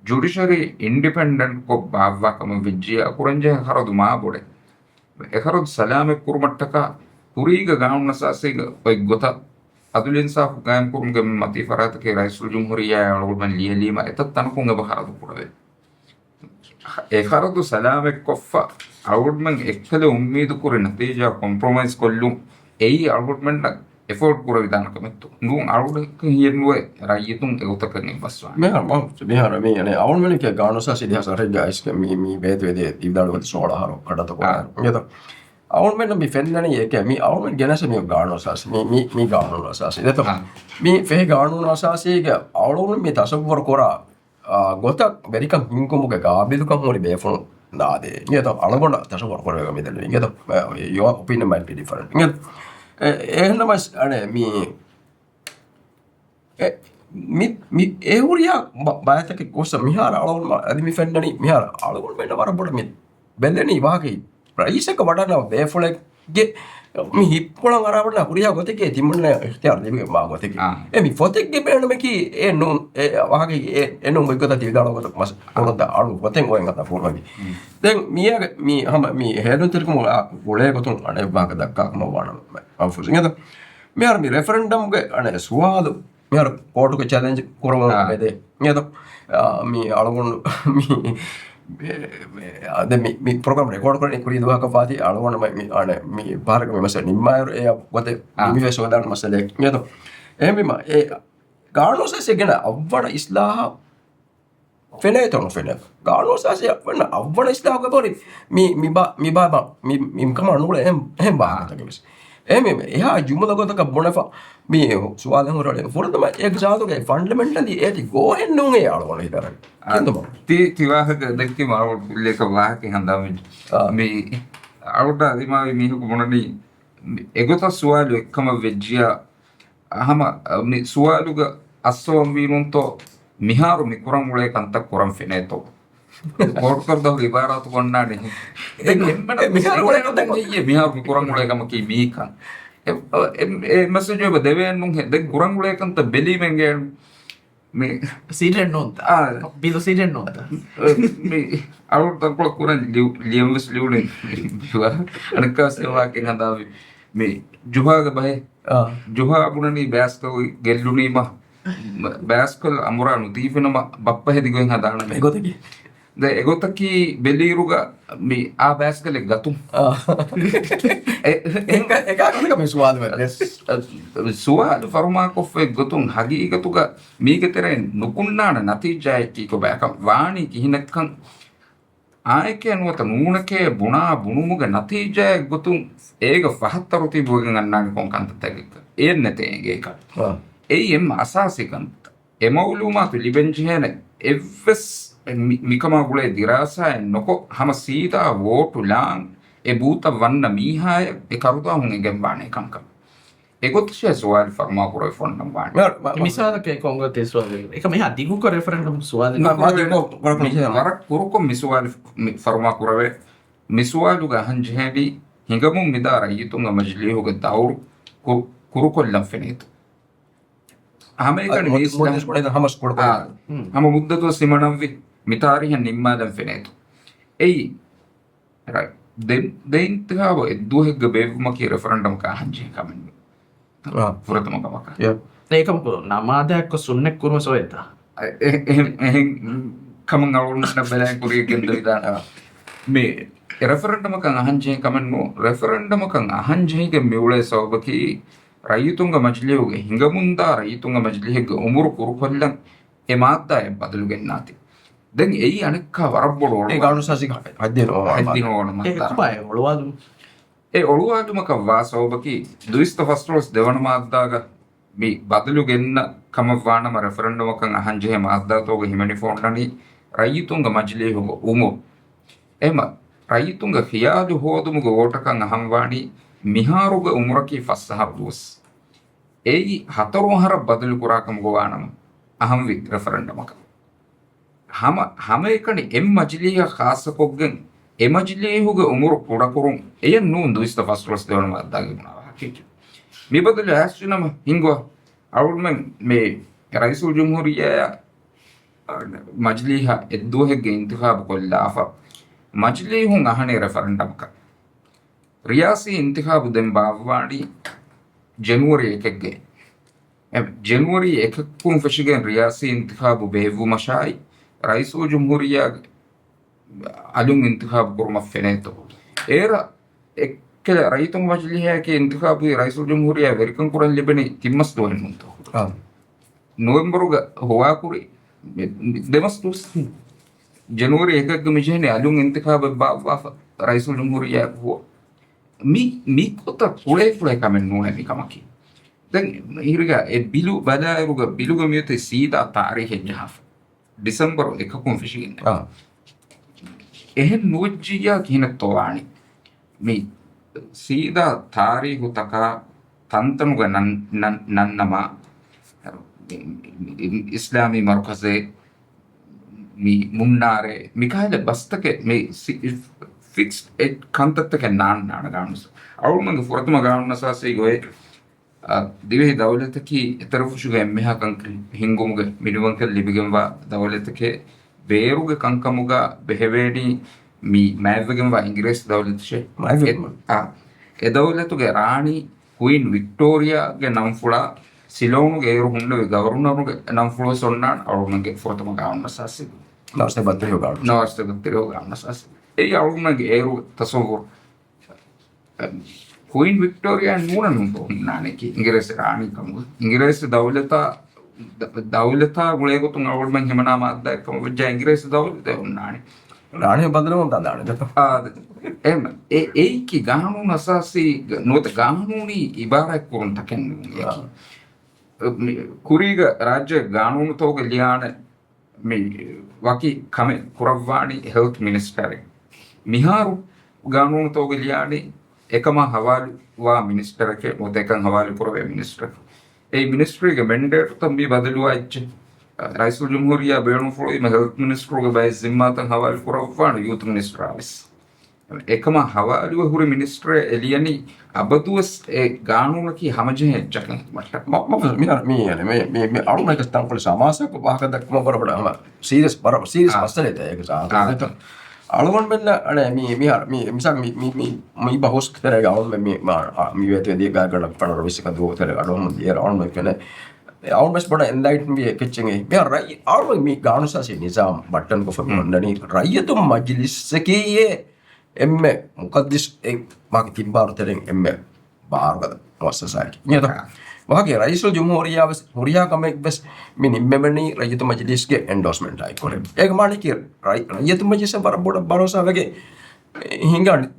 ޖުޑިޝަރީ އިންޑިޕެންޑެންޓް ކޮށް ބާއްވާ ކަމަށް ވެއްޖިއްޔާ ކުރަންޖެހޭ ޚަރަދު މާ ބޮޑެއް. އެ ޚަރަދު ސަލާމަތް ކުރުމަށްޓަކާ ކުރީގެ ގާނޫނުއަސާސީގެ އޮތް ގޮތަށް އަދުލު އިންސާފު ގާއިމްކުރުމުގެ މަތީ ފަރާތަކީ ރައީސުލްޖުމްހޫރިއްޔާއާ އަޅުގަނޑުމެން ލިޔެލީމަ އެތައް ތަނަކުން އެބަ ޚަރަދު ކުރެވޭ. އެ ޚަރަދު ސަލާމަތްކޮށްފަ އަޅުގަނޑުމެން އެއްކަލަ އުއްމީދުކުރި ނަތީޖާ ކޮމްޕްރޮމައިޒް ކޮށްލުން އެއީ އަޅުގަނޑުމެންނަށް އެފޯޑް ކުރެވިދާނެ ކަމެއްތޯ؟ ނޫން، އަޅުގަނޑަކަށް ހިޔެއްނުވޭ ރައްޔިތުން އެގޮތަކަށް އެއްބަސްވާނެ. މިހާރު، މިހާރު، މިހާރު މީ، އަނެ، އަޅުގަނޑުމެން ކޭ ގާނޫނުއަސާސީ ދެހާސް އަށެއްގަ އައިސް މި، މި ބޭތުވެދޭ ދިވިދާޅު ގޮތަށް ސޯޅަ އަހަރު ކަޑައްތަ ކުރާ. އާ. އިނގޭތޯ؟ އަޅުގަނޑުމެން މި ފެންނަނީ އެކޭ މި އަޅުގަނޑު ގެނެސް މި ގާނޫނު އަސާސީ. މި، މި، މި ގާނޫނު އަސާސީ. ދެތޯ؟ އާ. މި ފެހި ގާނޫނު އަސާސީގެ އަޅުގަނޑު މި ތަސައްވަރު ކުރާ، އާ، ގޮތަށް ވެރިކަން ހިންގުމުގެ ގާބިލުކަން ހުރި ބޭފުޅުން ނާދޭ. އިނގޭތޯ؟ އަޅުގަނޑަށް ތަސައްވަރު ކުރެވޭ މި ދެން. އިނގޭތޯ؟ އެ، your opinion might be different. އިނގޭތޯ؟ އެ، އެހެންނަމަވެސް، އަނެ، މި އެ، މި، މި، އެ ހުރިހާ ބަ-، ބައިތަކެއް ގޮސް މިހާރު އަޅުގަނޑު އަދި މި ފެންނަނީ މިހާރު އަޅުގަނޑުމެންނަށް ވަރަށް ބޮޑަށް މި ބެލެނީ ވާހަކަ ރައީސަކަށް ވަޑަންނަ ބޭފުޅެއްގެ މި ހިތްޕުޅަށް އަރާވަޑަން ހުރިހާ ގޮތެއްގެ ތިމަންނަ އިޚްތިޔާރު ލިބިގެން ވާ ގޮތެއްގެ. އާ. އެ މި ފޮތެއްގެ ބޭނުމަކީ އެ ނޫން، އެ ވާހަކަ އެ، އެ ނޫން ގޮތްގޮތަށް ތި ވިދާޅު ގޮތަށް މަސް އާ. ކުރުންތަ އަޅު ފޮތެއް އޮތް ގަތަ ފޯރުމަކީ. ދެން މިޔާގެ މި ހަމަ މި ހޭލުންތެރިކަމު އާ، ގުޅޭ ގޮތުން އަނެއް ވާހަކަ ދައްކާ ކަމަށް ވާނަމަ މަ-، މަ-، މަ-، މަ-، މަ-، މިހާރު މި ރެފަރެންޑަމްގެ އަނެއް ސުވާލު މިހާރު ކޯޓުގެ ޗެލެންޖް ކުރަމުން އާ. ވެދޭ. އިނގޭތޯ؟ އާ، މި އަޅުގަނޑު މި، މި، މި، އާ، ދެން މި، މި ޕްރޮގްރާމް ރެކޯޑް ކުރަނީ ކުރީ ދުވަހަކަށް ފާތި އަޅުގަނޑު މި، މި، އަނެއް، މި ބަހަރަކަށް މި މައްސަލަ ނިންމާއިރު އެ ގޮތެއް އާ. މި ވެސް ހޯދާނެ މައްސަލައެއް. އިނގޭތޯ؟ އެހެންވީމަ، އެ ގާނޫނު ސާސް ގެނަ އަށްވަނަ އިސްލާހަށް ފެނޭތޯ ނުފެނޭ؟ ގާނޫނު ސާސް އަށްވަނަ އަށްވަނަ އިސްލާހުގެ ބޮރި މި، މި ބާ-، މި ބާ-، މި، މި ކަމާ ނޫޅެ އެހެން، އެހެން ބާހަކަތަކެއް ވެސް. އެހެން އެހާ ޖުމުލަ ގޮތަކަށް ބުނެފަ، މި ސުވާލެއް ހުރެ ފުރަތަމަ އެ ޒާތުގެ ފަންޑަމެންޓަލީ އޭތި ގޯހެއް ނޫން އޭ އަޅުގަނޑު ހިތަށް އަރަން. އާ، ކިނދުމަ. ތި، ތި ވާހަކަ ދެއްކީމަ އަޅުގަނޑު ކުއްލިއަކަށް ވާހަކަ ހަނދާން ވެއްޖެ. އާ. މި އަޅުގަނޑާ ދިމާވި މީހަކު ބުނަނީ، އެގޮތަށް ސުވާލު އެއްކަމަށް ވެއްޖިޔާ، ހަމަ މި ސުވާލުގަ އައްސަވަންވީނުންތޯ މިހާރު މި ކުރަން އުޅޭ ކަންތައް ކުރަން ފެނޭތޯ؟ ކޯޓުތައް ދަހު އިބާރާތު ކޮންނާނެ. ދެން އެ، އެންމެނަށް އެ މިހާރު އުޅޭ ކަންތައް އެއްޔެ މިހާރު މި ކުރަން އުޅޭ ކަމަކީ މީކަން. އެ، އެ، އެ މެސެޖް އެބަ ދެވޭން ނޫން ހެ-، ދެން ކުރަން އުޅޭ ކަންތައް ބެލީމަ އެނގޭނު. މި ސީޑެއް ނޫންތަ؟ އާ. ބިލު ސީޑެއް ނޫންތަ؟ މި އަޅުގަނޑު ތަންކޮޅެއް ކުރަން ލިޔު-، ލިޔަން ވެސް ލިޔުނީ. އަނެއްކާ ސެވާކެއް ހަނދާންވި. މި ޖުހާގެ ބަހެއް. އާ. ޖުހާ ބުނަނީ ބައިސްކަލް ގެއްލުނީމަ، ބައިސްކަލް އަނބުރާ ނުދީފިނަމަ ބައްޕަ ހެދި ގޮތް ހަނދާން. އެގޮތަކީ؟ ދެ އެގޮތަކީ ބެލިއިރުގަ މި އާ ބައިސްކަލެއް ގަތުން. އާ. އެ، އެ، އެކަ-، އެކަކު މި ސުވާލު ވެ-، ސުވާލު ފަރުމާކޮށްފަ އެއްގޮތުން ހަގީގަތުގަ މީގެ ތެރެއިން ނުކުންނާނެ ނަތީޖާއެއް ކީކޮބާކަން ވާނީ ކިހިނެއްކަން. އާއެކޭ ނުވަތަ ނޫނެކޭ ބުނާ ބުނުމުގެ ނަތީޖާއެއްގޮތުން އޭގަ ފަހަތަރު ތިބުގެން އަންނާނެ ކޮން ކަންތައްތަކެއްކަން އެއްނެތޭ އެނގޭކަން. އާ. އެއީ އެންމެ އަސާސީ ކަންތައް. އެ މައުލޫމާތު ލިބެންޖެހޭނެ އެއްވެސް މި-، މިކަމާ ގުޅޭ ދިރާސާއެއް ނުކޮށް، ހަމަ ސީދާ ވޯޓު ލާން އެ ބޫތަށް ވަންނަ މީހާއަށް އެ ކަރުދާހުން އެނގެންވާނެ ކަންކަން. އެގޮތަށޭ ސުވާލު ފަރުމާ ކުރެވިފަ އޮންނަން ވާނެ. މި-، މި-، މިސާލަކަށް އެ ކޮންގޮތެއް ސުވާލެއް؟ އެކަމަ އެހާ ދިގުކޮށް ރެފަރެންޑަމް ސުވާލެއް ނުކުރާ. މި-، މި-، މި-، ވަރަށް ކުރުކޮށް މި ސުވާލު މި ފަރުމާ ކުރެވޭ. މި ސުވާލުގަ އަހަން ޖެހޭނީ ހިނގަމުން މިދާ ރައްޔިތުންގެ މަޖިލީހުގެ ދައުރު ކު-، ކުރުކޮށްލަން ފެނޭތޯ. ހަމައެކަނި މުއްދަތު ވަނީ ހަމަ ސްކޫލް އާ، ހަމަ މުއްދަތު ސިމަނަންވި މި ތާރީހަށް ނިންމާލަން ފެނޭތޯ. އެއީ، ރައި-، ދެ، ދެ އިންތިޚާބު އެއްދުވަހެއްގަ ބޭއްވުމަކީ ރެފަރެންޑަމަކަށް އަހަން ޖެހޭ ކަމެއް ނޫން. އާ. ފުރަތަމަ ކަމަކަށް. ޔާ. އެކަމަކު ނަމާދައަކަށް ސުންނަތް ކުރުމަށް ސޮއެތާ؟ އެ-، އެ-، އެހެން، އެހެން ކަމަށް އަޅުގަނޑަށް ބަލާން ކުރިޔަށް ގެންދަވިދާނެ. އާ. މި ރެފަރެންޑަމަކަށް އަހަން ޖެހޭ ކަމެއް ނޫން. ރެފަރެންޑަމަކަށް އަހަން ޖެހިގެން މިއުޅޭ ސަބަބަކީ ރައްޔިތުންގެ މަޖިލީހުގެ ހިނގަމުންދާ ރައްޔިތުންގެ މަޖިލީހެއްގެ އުމުރު ކުރުކޮށްލަން އެ މާއްދާއެއް ބަދަލު ގެންނާތީ. ދެން އެއީ އަނެއްކާ ވަރަށް ބޮޑު އެ އޮޅުވާލު-، ގާނޫނުސާޒީ ހައްދި ނުވާ ހައްދި ނުވާ މައްދާ. އެ ކޮބާ އެ އޮޅުވާލުމު؟ އެ އޮޅުވާލުމަކަށް ވާ ސަބަބަކީ ދުއިސައްތަ ފަސްދޮޅަސް ދެވަނަ މާއްދާގަ މި ބަދަލު ގެންނަ ކަމަށް ވާނަމަ ރެފަރެންޑަމަކަށް އަހަން ޖެހޭ މާއްދާތަކުގަ ހިމެނިފަ އޮންނަނީ ރައްޔިތުންގެ މަޖިލީހުގެ އުމުރު. އެހެމަ ރައްޔިތުންގެ ޚިޔާލު ހޯދުމުގެ ވޯޓަކަށް އަހަން ވާނީ މިހާރުގެ އުމުރަކީ ފަސް އަހަރު ދުވަސް. އެއީ ހަތަރު އަހަރަށް ބަދަލު ކުރާ ކަމުގަ ވާނަމަ އަހަންވީ ރެފަރެންޑަމަކަށް. ހަމަ، ހަމައެކަނި އެއް މަޖިލީހަށް ޚާއްޞަކޮށްގެން އެ މަޖިލީހުގެ އުމުރު ކުޑަކުރުން އެޔަށް ނޫން ދުއިސައްތަ ފަސްދޮޅަސް ދެވަނަ މާއްދާގައި ބުނާ ވާހަކައެއް. މި ބަދަލު އައިސްޖިނަމަ ހިންގުވާ އަޅުގަނޑުމެން މި ރައީސުލްޖުމްހޫރިއްޔާ މަޖިލީހަށް އެއްދުވަހެއްގެ އިންތިޚާބު ކޮށްލާފަ، މަޖިލީހުން އަހަނީ ރެފަރެންޑަމަކަށް. ރިޔާސީ އިންތިޚާބު ދެން ބާއްވާނީ ޖެނުއަރީ އެކެއްގައި. އެ، ޖެނުއަރީ އެކަކުން ފެށިގެން ރިޔާސީ އިންތިޚާބު ބޭއްވުމަށާއި، ރައީސުލްޖުމްހޫރިއްޔާގެ އަލުން އިންތިޚާބު ކުރުމަށް ފެނޭތޯ. އޭރަށް އެއްކަލަ ރައްޔިތުންގެ މަޖިލީހަކީ އިންތިޚާބުވި ރައީސުލްޖުމްހޫރިއްޔާ ވެރިކަން ކުރަން ލިބެނީ ތިން މަސް ދުވަހެއް ނޫންތޯ. އާ. ނޮވެމްބަރުގަ ހޮވާކުރި މި-، މި-، ދެމަސް ދުވަސް. ޖެނުއަރީ އެކެއްގަ މި ޖެހެނީ އަލުން އިންތިޚާބެއް ބާއްވާފަ ރައީސުލްޖުމްހޫރިއްޔާ ހުވަ. މި، މި ގޮތަށް ކުޅޭ ކުޅޭ ކަމެއް ނޫނޭ މި ކަމަކީ. ދެން އިރުގަ އެ ބިލު ބަލާއިރުގަ ބިލުގަ މިއޮތީ ސީދާ ތާރީޚެއް ޖަހާފަ. ޑިސެމްބަރު އެކަކުން ފެށިގެން. އާ. އެހެން ނުވެއްޖިއްޔާ ކިހިނެއްތޯ ވާނީ؟ މި ސީދާ ތާރީޚުތަކާ ތަންތަނުގަ ނަން-، ނަން-، ނަންނަމާ، އިސްލާމީ މަރުކަޒެއް، މި މުންނާރެ، މިކަހަލަ ބަސްތަކެއް، މި ސި-، ފިކްސްޑް އެ ކަންތައްތަކެއް ނާންނާނެ ގާނޫނު. އަޅުގަނޑުގެ ފުރަތަމަ ގާނޫނު އަސާސީގައި އަ، ދިވެހި ދައުލަތަކީ އެތެރެފުށުގެ އެންމެހާ ކަންކަން ހިންގުމުގެ މިނިވަންކަން ލިބިގެންވާ ދައުލަތެކޭ، ބޭރުގެ ކަންކަމުގަ ބެހެވޭނީ މި މާތްވެގެންވާ އިނގިރޭސި ދައުލަތަށޭ. މާތްވެ-، އެ-، އާ، އެ ދައުލަތުގެ ރާނީ ކުއިން ވިކްޓޯރިއާގެ ނަންފުޅާ ސިލޯނުގެ އޭރު ހުންނެވި ގަވަރުނަރުގެ ނަންފުޅުވެސް އޮންނާނެ އަޅުގަނޑުގެ ފުރަތަމަ ގާނޫނު އަސާސީ. ނަވާސްތަ ބައްތަރިހަ ގާނޫނު. ނަވާސްތަ ބައްތަރިހަ ގާނޫނު އަސާސީ. އެއީ އަޅުގަނޑުގެ އޭރު ތަސައްވުރު. ކުއިން ވިކްޓޯރިއާ ނޫނަން ހުންނާނެކީ އިނގިރޭސި ރާނީ ކަމުގަ. އިނގިރޭސި ދައުލަތާ، ދަ-، ދައުލަތާ ގުޅޭގޮތުން އަޅުގަނޑުމެން ހިމަނާ މާއްދާއެއް ކަމަށް ވެއްޖާ އިނގިރޭސި ދައުލަތެއް ހުންނާނެ. ރާނީ ބަދަލުވުން ދާނެ. އާ، އެ-، އެ-، އެއީކީ ގާނޫނު އަސާސީ ގ-، ނުވަތަ ގާނޫނީ އިބާރާތް ކުރުން ތަކެއް ނޫން އެއީކީ. އާ. މި-، ކުރީގަ ރާއްޖޭ ގާނޫނުތަކުގަ ލިޔާނެ މި ވަކި ކަމެއް ކުރައްވާނީ ހެލްތް މިނިސްޓަރެއް. މިހާރު ގާނޫނުތަކުގަ ލިޔާނީ އެކަމާ ހަވާލުވާ މިނިސްޓަރެކޭ ނުވަތަ އެކަން ހަވާލު ކުރެވޭ މިނިސްޓަރެކޭ. އެ މިނިސްޓްރީގެ މެންޑޭޓުތައް މި ބަދަލުވާ އެއްޗެއް. ރައީސުލްޖުމްހޫރިއްޔާ ބޭނުންފުޅުވީމަ ހެލްތް މިނިސްޓަރުގެ ބައެއް ޒިންމާތައް ހަވާލު ކުރައްވާނެ ޔޫތު މިނިސްޓަރާ ވެސް. އެކަމާ ހަވާލުވެ ހުރި މިނިސްޓަރެއް އެ ލިޔަނީ އަބަދުވެސް އެ ގާނޫނަކީ ހަމަޖެހޭ އެއްޗަކަށް ހިދުމަތް. މަ-، މަ-، މި-، މި-، މި-، މި-، މި އަޅުގަނޑު ތަންކޮޅެއް ސަމާސާކޮށް ވާހަކަ ދައްކުމަށް ވަރަށް ބޮޑަށް ހަމަ ސީރިއަސް، ވަރަށް ސީރިއަސް އާ. މައްސަލައެއް އޭގެ ސާ-، އާ. އަޅުގަނޑުމެންނަށް އަނެއް މި-، މިހާރު މި-، މިސާލު މި-، މި-، މި ބަހުސް ތެރޭގަ އަޅުގަނޑުމެން މި-، މާ-، އާ، މި ވޭތުވެ ދިޔަ ގާތްގަނޑަށް ފަނަރަ ވިއްސަކަށް ދުވަހު ތެރޭގަ އަޅުގަނޑު މި އެރަ އަޅުގަނޑުމެން ފެނޭ. އަޅުގަނޑު ވެސް ބޮޑަށް އެންލައިޓްން ވި އެކެއްޗެއް. މިހާރު ރައްޔި-، އަޅުގަނޑު މި ގާނޫނުސާސީ ނިޒާމް ބައްޓަންކޮށްފަ މި އޮންނަނީ ރައްޔިތުން މަޖިލިސްއަކީ އެ އެންމެ މުޤައްދަސް އެއް ވާހަކަ ތިން ބާރު ތެރެއިން އެންމެ ބާރުގަދަ މުއައްސަސާއެކޭ. އިނގޭތޯ؟ އާ. ވާހަކަ ރައީސުލް ޖުމްހޫރިއްޔާ ވެސް ހުރިހާ ކަމެއް ވެސް މި ނިންމެވެނީ ރައްޔިތު މަޖިލީސްގެ އެންޑޯސްމަންޓާއި ކުރެ. އޭގެ މާނައަކީ ރައި-، ރައްޔިތު މަޖިލީސަށް ވަރަށް ބޮޑަށް ބަރޯސާވެގެން ހިނގާ ނި-،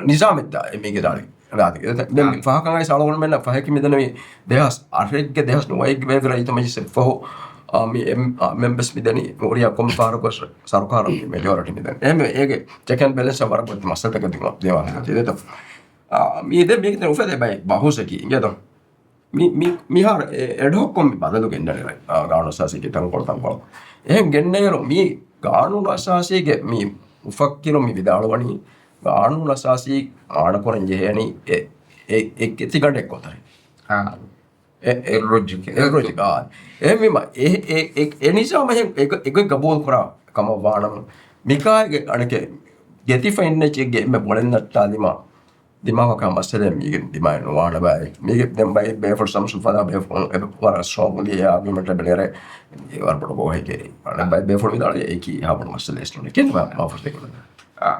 ނިޒާމެއް ދާ އެ މީގެ ދާނީ. ދެން އާ. ފަހަކަށް އައިސް އަޅުގަނޑުމެންނަށް ފަހަކީ މިދަނީ ދެހާސް އަށެއްގެ ދެހާސް ނުވައެއްގެ މެދު ރައްޔިތު މަޖިލީސް އެއްފަހު އާ، މި އެމް-، އާ، މެމްބަސް މި ދެނީ ހުރިހާ ކޮން ފަހަރަކު ސަރުކާރަށް މި މެޖޯރިޓީ މި ދެނީ. އެހެންވެ، އޭގެ ޗެކް އެންޑް ބެލެންސް ވަރަށް ގޮތް މައްސަލަތަކެއް ދިމާ-، ދިމާވެ ތި ދެތޯ. އާ، މި ދެ މީގެ އުފެދޭ ބައި ބަހުސަކީ އިނގޭތޯ. މި-، މި-، މިހާރު އެ-، އެޑްހޮކްކޮށް މި ބަދަލު ގެންނަނީ، އާ، ގާނޫނު އަސާސީގެ ތަންކޮޅު ތަންކޮޅު. އެހެން ގެންނައިރު މި ގާނޫނު އަސާސީގެ މި މުފައްކިރު މި ވިދާޅުވަނީ، ގާނޫނު އަސާސީ މާނަކުރަން ޖެހޭނީ އެ-، އެ-، އެއް ތިގަނޑެއް ގޮތަށް. އާ. އެ-، އެއް ރޮޖިކެ. އެއް ރޮޖިކެ، އާ. އެހެންވީމަ، އެ-، އެ-، އެ-، އެ ނިޒާމަށް އެ-، އެ-، އެގޮތް ގަބޫލު ކުރާ ކަމަށް ވާނަމަ، މިކާގެ އަނެކެ ގެތިފަ އިންނަ އެއްޗެއްގެ އެންމެ ބޮޅެއް ނައްޓާލީމަ، ދިމާވާ މައްސަލައެއް މީގެ ދިމާއެއް ނުވާނެ ބާއި. މީގެ ދެން ބައި ބޭފުޅު ޝަމްސު ފަދާ ބޭފުޅު އެ ވަރަށް ސްޓްރޮންގްލީ އެ އާގިއުމަންޓަށް ބެލެރޭ ވަރަށް ބޮޑު ބޯހެއްގެ. ބައި ބޭފުޅު ވިދާޅުވި އެކީ ހާބުނު މައްސަލަ އެސްޓުނެ. ކެން މާ-، މާފު ދެކުނު. އާ.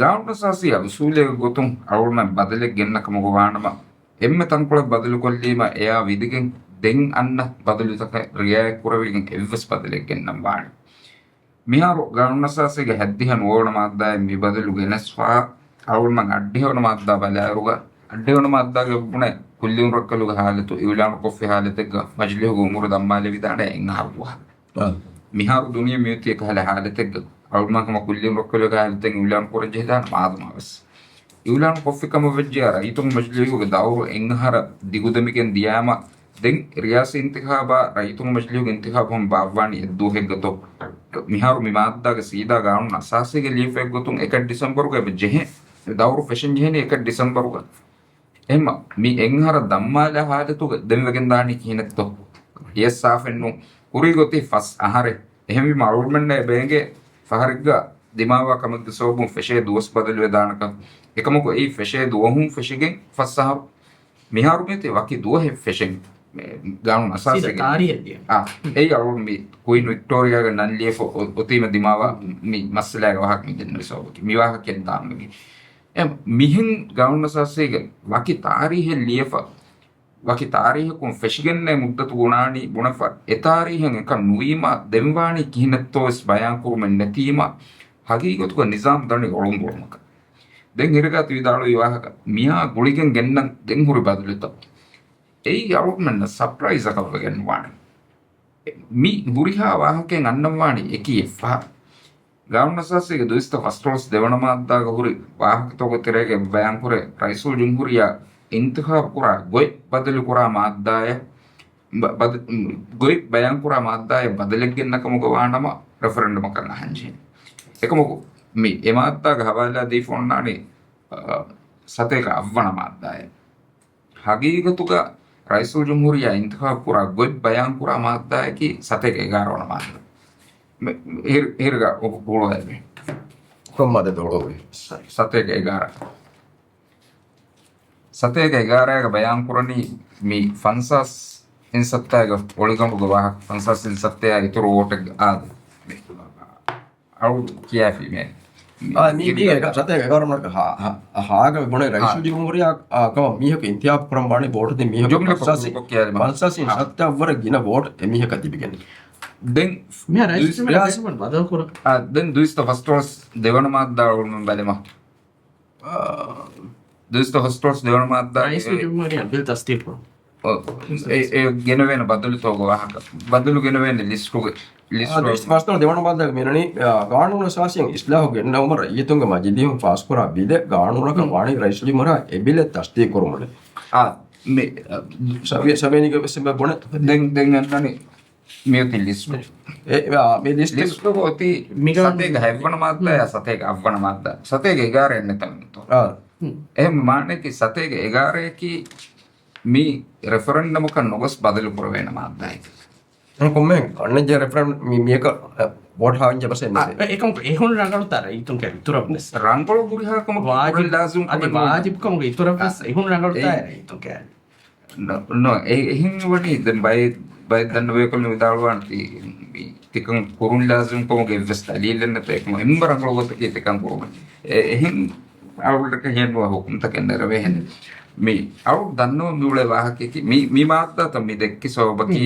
ގާނޫނު އަސާސީ އަ އުސޫލެއް ގޮތުން އަޅުގަނޑުމެން ބަދަލެއް ގެންނަ ކަމަކު ވާނަމަ، އެންމެ ތަންކޮޅެއް ބަދަލުކޮށްލީމަ އެއާ ވިދިގެން ދެން އަންނަ ބަދަލުތަކަށް ރިއާޔަތް ކުރެވިގެން އެއްވެސް ބަދަލެއް ގެންނަން ވާނެ. މިހާރު ގާނޫނު އަސާސީގެ ހަތްދިހަ ނުވަވަނަ މާއްދާއިން މި ބަދަލު ގެނެސްފަ، އަޅުގަނޑުމެން އަށްޑިހަވަނަ މާއްދާ ބަލާއިރުގަ، އަށްޑިހަވަނަ މާއްދާގެ ބުނެ ކުއްލި އުމުރުއަކަލުގެ ހާލަތު އިއުލާނު ކޮށްފި ހާލަތެއްގަ މަޖިލީހުގެ އުމުރު ދަންމާލެވިދާނެ އެއް އަހަރު ދުވަހަށް. އާ. މިހާރު ދުނިޔެ މިއޮތީ އެކަހަލަ ހާލަތެއްގަ، އަޅުގަނޑުމެން ހަމަ ކުއްލި އުމުރުއަކަލުގެ ހާލަތެއް އިއުލާނު ކުރަން ޖެހިދާނެ މާދަމާ ވެސް. އިއުލާނު ކޮށްފި ކަމަށް ވެއްޖެޔާ، ރައްޔިތުންގެ މަޖިލީހުގެ ދައުރު އެއް އަހަރަށް ދިގުދެމިގެން ދިޔާމަ، ދެން ރިޔާސީ އިންތިޚާބާ ރައްޔިތުންގެ މަޖިލީހުގެ އިންތިޚާބު ހަމަ ބާއްވާނީ އެއްދުވަހެއްގަތޯ؟ މިހާރު މި މާއްދާގެ ސީދާ ގާނޫނު އަސާސީގެ ލިޔެފައި ގޮތުން އެކަ ޑިސެމްބަރުގަ އެބަ ޖެހޭ. ދައުރު ފެށެން ޖެހެނީ އެކަ ޑިސެމްބަރުގަ. އެހެންމަ މި އެއް އަހަރަށް ދަންމާލާ ހާލަތުގަ ދެން ވެގެންދާނީ ކިހިނެއްތޯ؟ އެއް ސާފެއްނު. ކުރީ ގޮތީ ފަސް އަހަރެއް. އެހެންވީމަ އަޅުގަނޑުމެންނަށް އެބައެނގޭ ފަހަރެއްގަ ދިމާވާ ކަމެއްގެ ސަބަބުން ފެށޭ ދުވަސް ބަދަލުވެދާނެކަން. އެކަމަކު އެއީ ފެށޭ ދުވަހުން ފެށިގެން ފަސް އަހަރު. މިހާރު މިއޮތީ ވަކި ދުވަހެއް ފެށެން. މި ގާނޫނު އަސާސީގެ ތާރީހެއް ދިޔަ. އާ، އެއީ އަޅުގަނޑު މި ކުއިން ވިކްޓޯރިއާގެ ނަން ލިޔެފަ އޮ-، އޮތީމަ ދިމާވާ މި މައްސަލާގެ ވާހަކަ މި ދެންނެވި ސަބަބަކީ. މި ވާހަކައެއް ދާންވެގެން. އެ، މިހެން ގާނޫނު އަސާސީގެ ވަކި ތާރީހެއް ލިޔެފަ، ވަކި ތާރީހަކުން ފެށިގެންނޭ މުއްދަތު ގުނާނީ ބުނެފަ، އެ ތާރީހެއް އެކަން ނުވީމަ، ދެންވާނީ ކިހިނެއްތޯވެސް ބަޔާންކުރުމެއް ނެތީމަ، ހަގީގަތުގަ ނިޒާމް ދަނީ އޮޅުންގޮޅުމަކަށް. ދެން ހިރިގާތު ވިދާޅުވި ވާހަކަ، މިއާ ގުޅިގެން ގެންނަން ދެން ހުރި ބަދަލުތައް. އެއީ އަޅުގަނޑުމެންނަށް ސަޕްރައިޒަކަށް ވެގެން ނުވާނެ. މި ހުރިހާ ވާހަކައެއް އަންނަންވާނީ އެކީ އެއްފަހަރު. ގާނޫނު އަސާސީގެ ދުއިސައްތަ ފަސްދޮޅަސް ދެވަނަ މާއްދާގަ ހުރި ވާހަކަތަކުގެ ތެރޭގަ ބަޔާންކުރޭ، ރައީސުލްޖުމްހޫރިއްޔާ އިންތިޚާބު ކުރާ ގޮތް ބަދަލުކުރާ މާއްދާއެއް، ބަ-، ބަދ-، ގޮތް ބަޔާންކުރާ މާއްދާއެއް ބަދަލެއް ގެންނަ ކަމުގަ ވާނަމަ، ރެފަރެންޑަމަކަށް އަހަން ޖެހޭ. އެކަމަކު، މި އެ މާއްދާގެ ހަވާލާ ދީފަ އޮންނާނީ، އަ، ސަތޭކަ އަށްވަނަ މާއްދާއެއް. ހަގީގަތުގަ ރައީސުލްޖުމްހޫރިއްޔާ އިންތިޚާބު ކުރާ ގޮތް ބަޔާންކުރާ މާއްދާއަކީ ސަތޭކަ އެގާރަ ވަނަ މާއްދާ. މެ-، ހިރ-، ހިރގ އު-، ހުޅުވައިގެ. ކޮން މާއްދާ ހުޅުވި؟ ސަ-، ސަތޭކަ އެގާރަ. ސަތޭކަ އެގާރައިގަ ބަޔާންކުރަނީ މި ފަންސާސް އިންސައްތައިގަ އޮޅިގަނޑުގެ ވާހަކަ، ފަންސާސް އިންސައްތައާ އިތުރު ވޯޓެއްގަ އާދެ. އަޅު ކިޔާފި މޭ. އާ، މީ، މީ އެގ-، ސަތޭކަ އެގާރަ މަރަކަ ހާ-، ހާ-، ހާގަ ބުނެ ރައީސުލްޖުމްހޫރިއްޔާ، އާ، ކަމަށް މީހަކު އިންތިޚާބު ކުރަން ވާނީ ވޯޓު ދިން މީހަކު ޖުމްލަ ފަންސާސް، ކޮށް ކިޔާލި މާ. ފަންސާސް އިން ހާ. ސައްތަ އަށްވަރަށް ގިނަ ވޯޓް އެ މީހަކަށް ލިބިގެން. ދެން މިހާ ރައީސުލްޖުމްހޫރިއްޔާ ދުއިސް-، ރައީސުލްޖުމްހޫރިއްޔާ ދެވަނަ މާއްދާ އަޅުގަނޑުމެން ބަލަމާ. އާ. ދުއިސައްތަ ފަސްދޮޅަސް ދެވަނަ މާއްދާ ރައީސުލްޖުމްހޫރިއްޔާ ބިލް ތަސްދީޤު ކުރުން. އޮ، އެ، އެ ގެނެވޭނެ ބަދަލުތަކުގެ ވާހަކަ. ބަދަލު ގެނެވޭނެ ލިސްޓުގެ، ލިސްޓު. އާ، ދުއިސައްތަ ފަސްދޮޅަސް ދެވަނަ މާއްދާގަ މިއޮންނަނީ، އާ، ގާނޫނު އަސާސީން އިސްލާހު ގެންނެވުމަށް ރައްޔިތުންގެ މަޖިލީހުން ފާސްކުރާ ބިލެއް ގާނޫނަކަށް ވާނީ ރައީސުލްޖުމްހޫރިއްޔާ އެ ބިލެއް ތަސްދީޤު ކުރުމުން. އާ، މި، އާ، ސަވި-، ސަވިޔަނީގެ ވެސް އެބަ ބުނެ. ދެން، ދެން އަންނަނީ މިއޮތީ ލިސްޓު. އެ، އާ، މި ލިސްޓު. ލިސްޓު އޮތީ މިގާ-، ސަތޭކަ ހަތްވަނަ މާއްދާއާ ސަތޭކަ އަށްވަނަ މާއްދާ. ސަތޭކަ އެގާރަ އެއްނެތަންތޯ. އާ. އެހެން މާނައަކީ ސަތޭކަ އެގާރައަކީ މި ރެފަރެންޑަމަކަށް ނުގޮސް ބަދަލު ކުރެވޭނެ މާއްދާއެއް. ކޮންމެ އަންނަ ޖެ ރެފަރެން މި-، މިޔަކަ، އެ، ވޯޓް ހާވިން ޖެ ބަސް އެއް އެ، އެކަމަކު އެހުން ރަނގަޅުތާ ރައްޔިތުން ކައި އިތުރަށް ވެސް. ރަނގަޅު ހުރިހާ ކަމަކު ވާޖިބް، ކުރިން ލާޒިމް އަދި ކަމެއް ނޫން. ވާޖިބް ކަމުގެ އިތުރަށް ވެސް އާ. އެހުން ރަނގަޅުތާ އެ، ރައްޔިތުން ކައި. ނޯ، ނޯ، އެ-، އެހެން ވަނީ ދެން ބައެއް، ބައެއް ދަންނަ ބޭކަލުން ވިދާޅުވާނެ ތި-، މި ތިކަން ކުރުން ލާޒިމް ކަމުގެ އެއްވެސް ދަލީލެއް ނެތޭ. އެކަމަ އެންމެ ރަނގަޅު ގޮތަކީ ތިކަން ކުރުމަށް. އެ-، އެހެން އަޅުގަނޑަކަށް ހިޔަންވާ ހުކުމްތަކެއް ނެރެވޭހެން. މި އަޅު ދަންނަވަން މިއުޅޭ ވާހަކައަކީ މި، މި މާއްދާތައް މި ދެއްކި ސަބަބަކީ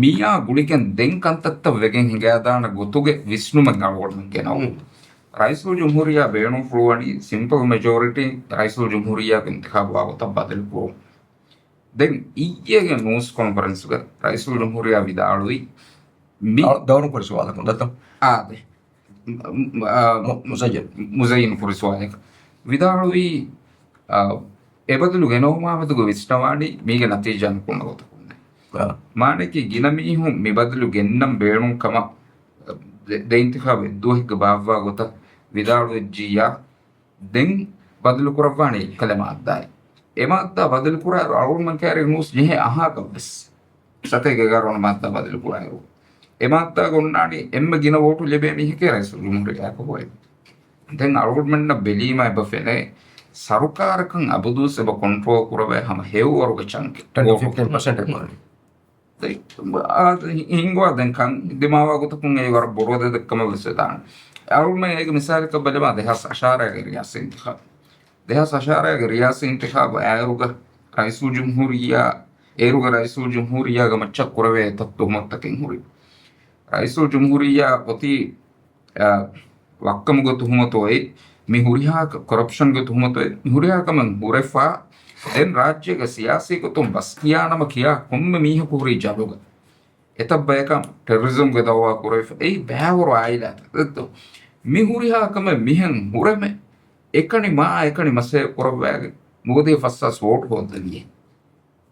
މިއާ ގުޅިގެން ދެން ކަންތައްތައް ވެގެން ހިނގާދާނެ ގޮތުގެ ވިސްނުމެއް އަޅުގަނޑުމެން ގެނައު. ރައީސުލްޖުމްހޫރިއްޔާ ބޭނުންފުޅުވަނީ ސިމްޕަލް މެޖޯރިޓީ ރައީސުލްޖުމްހޫރިއްޔާގެ އިންތިޚާބު ވާގޮތަށް ބަދަލުކުރުން. ދެން އިއްޔެގެ ނޫސް ކޮންފަރެންސުގަ ރައީސުލްޖުމްހޫރިއްޔާ ވިދާޅުވި މި އާ، ދައުރު ކުރި ސުވާލަކުން ދަތަ؟ އާދެ. މު-، އާ، މު-، މުޒައްޔަން. މުޒައްޔަން ކުރި ސުވާލެއް. ވިދާޅުވީ، އާ، އެ ބަދަލު ގެނައުމާ މެދުގަ ވިސްނަވާނީ މީގެ ނަތީޖާ ނުކުންނަ ގޮތަކުން. އާ. މާނައަކީ ގިނަ މީހުން މި ބަދަލު ގެންނަން ބޭނުން ކަމަށް ދެ-، ދެ އިންތިޚާބު އެއްދުވަހެއްގަ ބާއްވާ ގޮތަށް ވިދާޅުވެއްޖިއްޔާ، ދެން ބަދަލުކުރައްވާނެ އެއްކަލަ މާއްދާއެއް. އެ މާއްދާ ބަދަލުކުރާއިރު އަޅުގަނޑުމެން ކައިރި ނޫސް ޖެހޭ އަހާކަށް ވެސް. ސަތޭކަ އެގާރަ ވަނަ މާއްދާ ބަދަލުކުރާއިރު، އެ މާއްދާގަ އޮންނާނީ އެންމެ ގިނަ ވޯޓު ލިބޭ މީހެކޭ ރައީސުލްޖުމްހޫރިއްޔާއަކަށް ހޮވޭ. ދެން އަޅުގަނޑުމެންނަށް ބެލީމަ އެބަ ފެނޭ، ސަރުކާރަކަށް އަބަދުވެސް އެބަ ކޮންޓްރޯލް ކުރަވޭ ހަމަ ހެޔޮވަރުގެ ޗަންކެއް. ޓެން ޓު ވޯޓު. ފިފްޓީން ޕަސެންޓެއް ވާނެ. އާ، ހިނގުވާ ދެން ކަން ދިމާވާ ގޮތަކުން އެއީ ވަރަށް ބޮޑު އަދަދެއް ކަމަށް ވެސް ވެދާނެ. އަޅުގަނޑުމެން އޭގެ މިސާލަކަށް ބަލަމާ، ދެހާސް އަށާރައިގެ ރިޔާސީ އިންތިޚާބު. ދެހާސް އަށާރައިގެ ރިޔާސީ އިންތިޚާބު އާއިރުގަ ރައީސުލްޖުމްހޫރިއްޔާ، އޭރުގަ ރައީސުލްޖުމްހޫރިއްޔާގެ މައްޗަށް ކުރެވޭ އެތައް ތުހުމަތުތަކެއް ހުރި. ރައީސުލްޖުމްހޫރިއްޔާ އޮތީ، އާ، ވައްކަމުގެ ތުހުމަތު އޮތް، މި ހުރިހާ ކަ-، ކޮރަޕްޝަންގެ ތުހުމަތު އޮތް، މި ހުރިހާ ކަމެއް ހުރެފާ، ދެން ރާއްޖޭގެ ސިޔާސީ ގޮތުން ބަސް ކިޔާ ނަމަ ކިޔާ ކޮންމެ މީހަކު ހުރީ ޖަލުގަ. އެތައް ބަޔަކަށް ޓެރަރިޒަމްގެ ދައުވާ ކުރެވިފަ، އެއީ ބައިވަރު އާއިލާތައް. ދެއްތޯ؟ މި ހުރިހާ ކަމެއް މިހެން ހުރެމެ، އެކަނި މާ އެކަނި މަސައްކަތް ކުރައްވާގެން ނުވަދިހަ ފަސްހާސް ވޯޓު ހޯއްދެވިއޭ.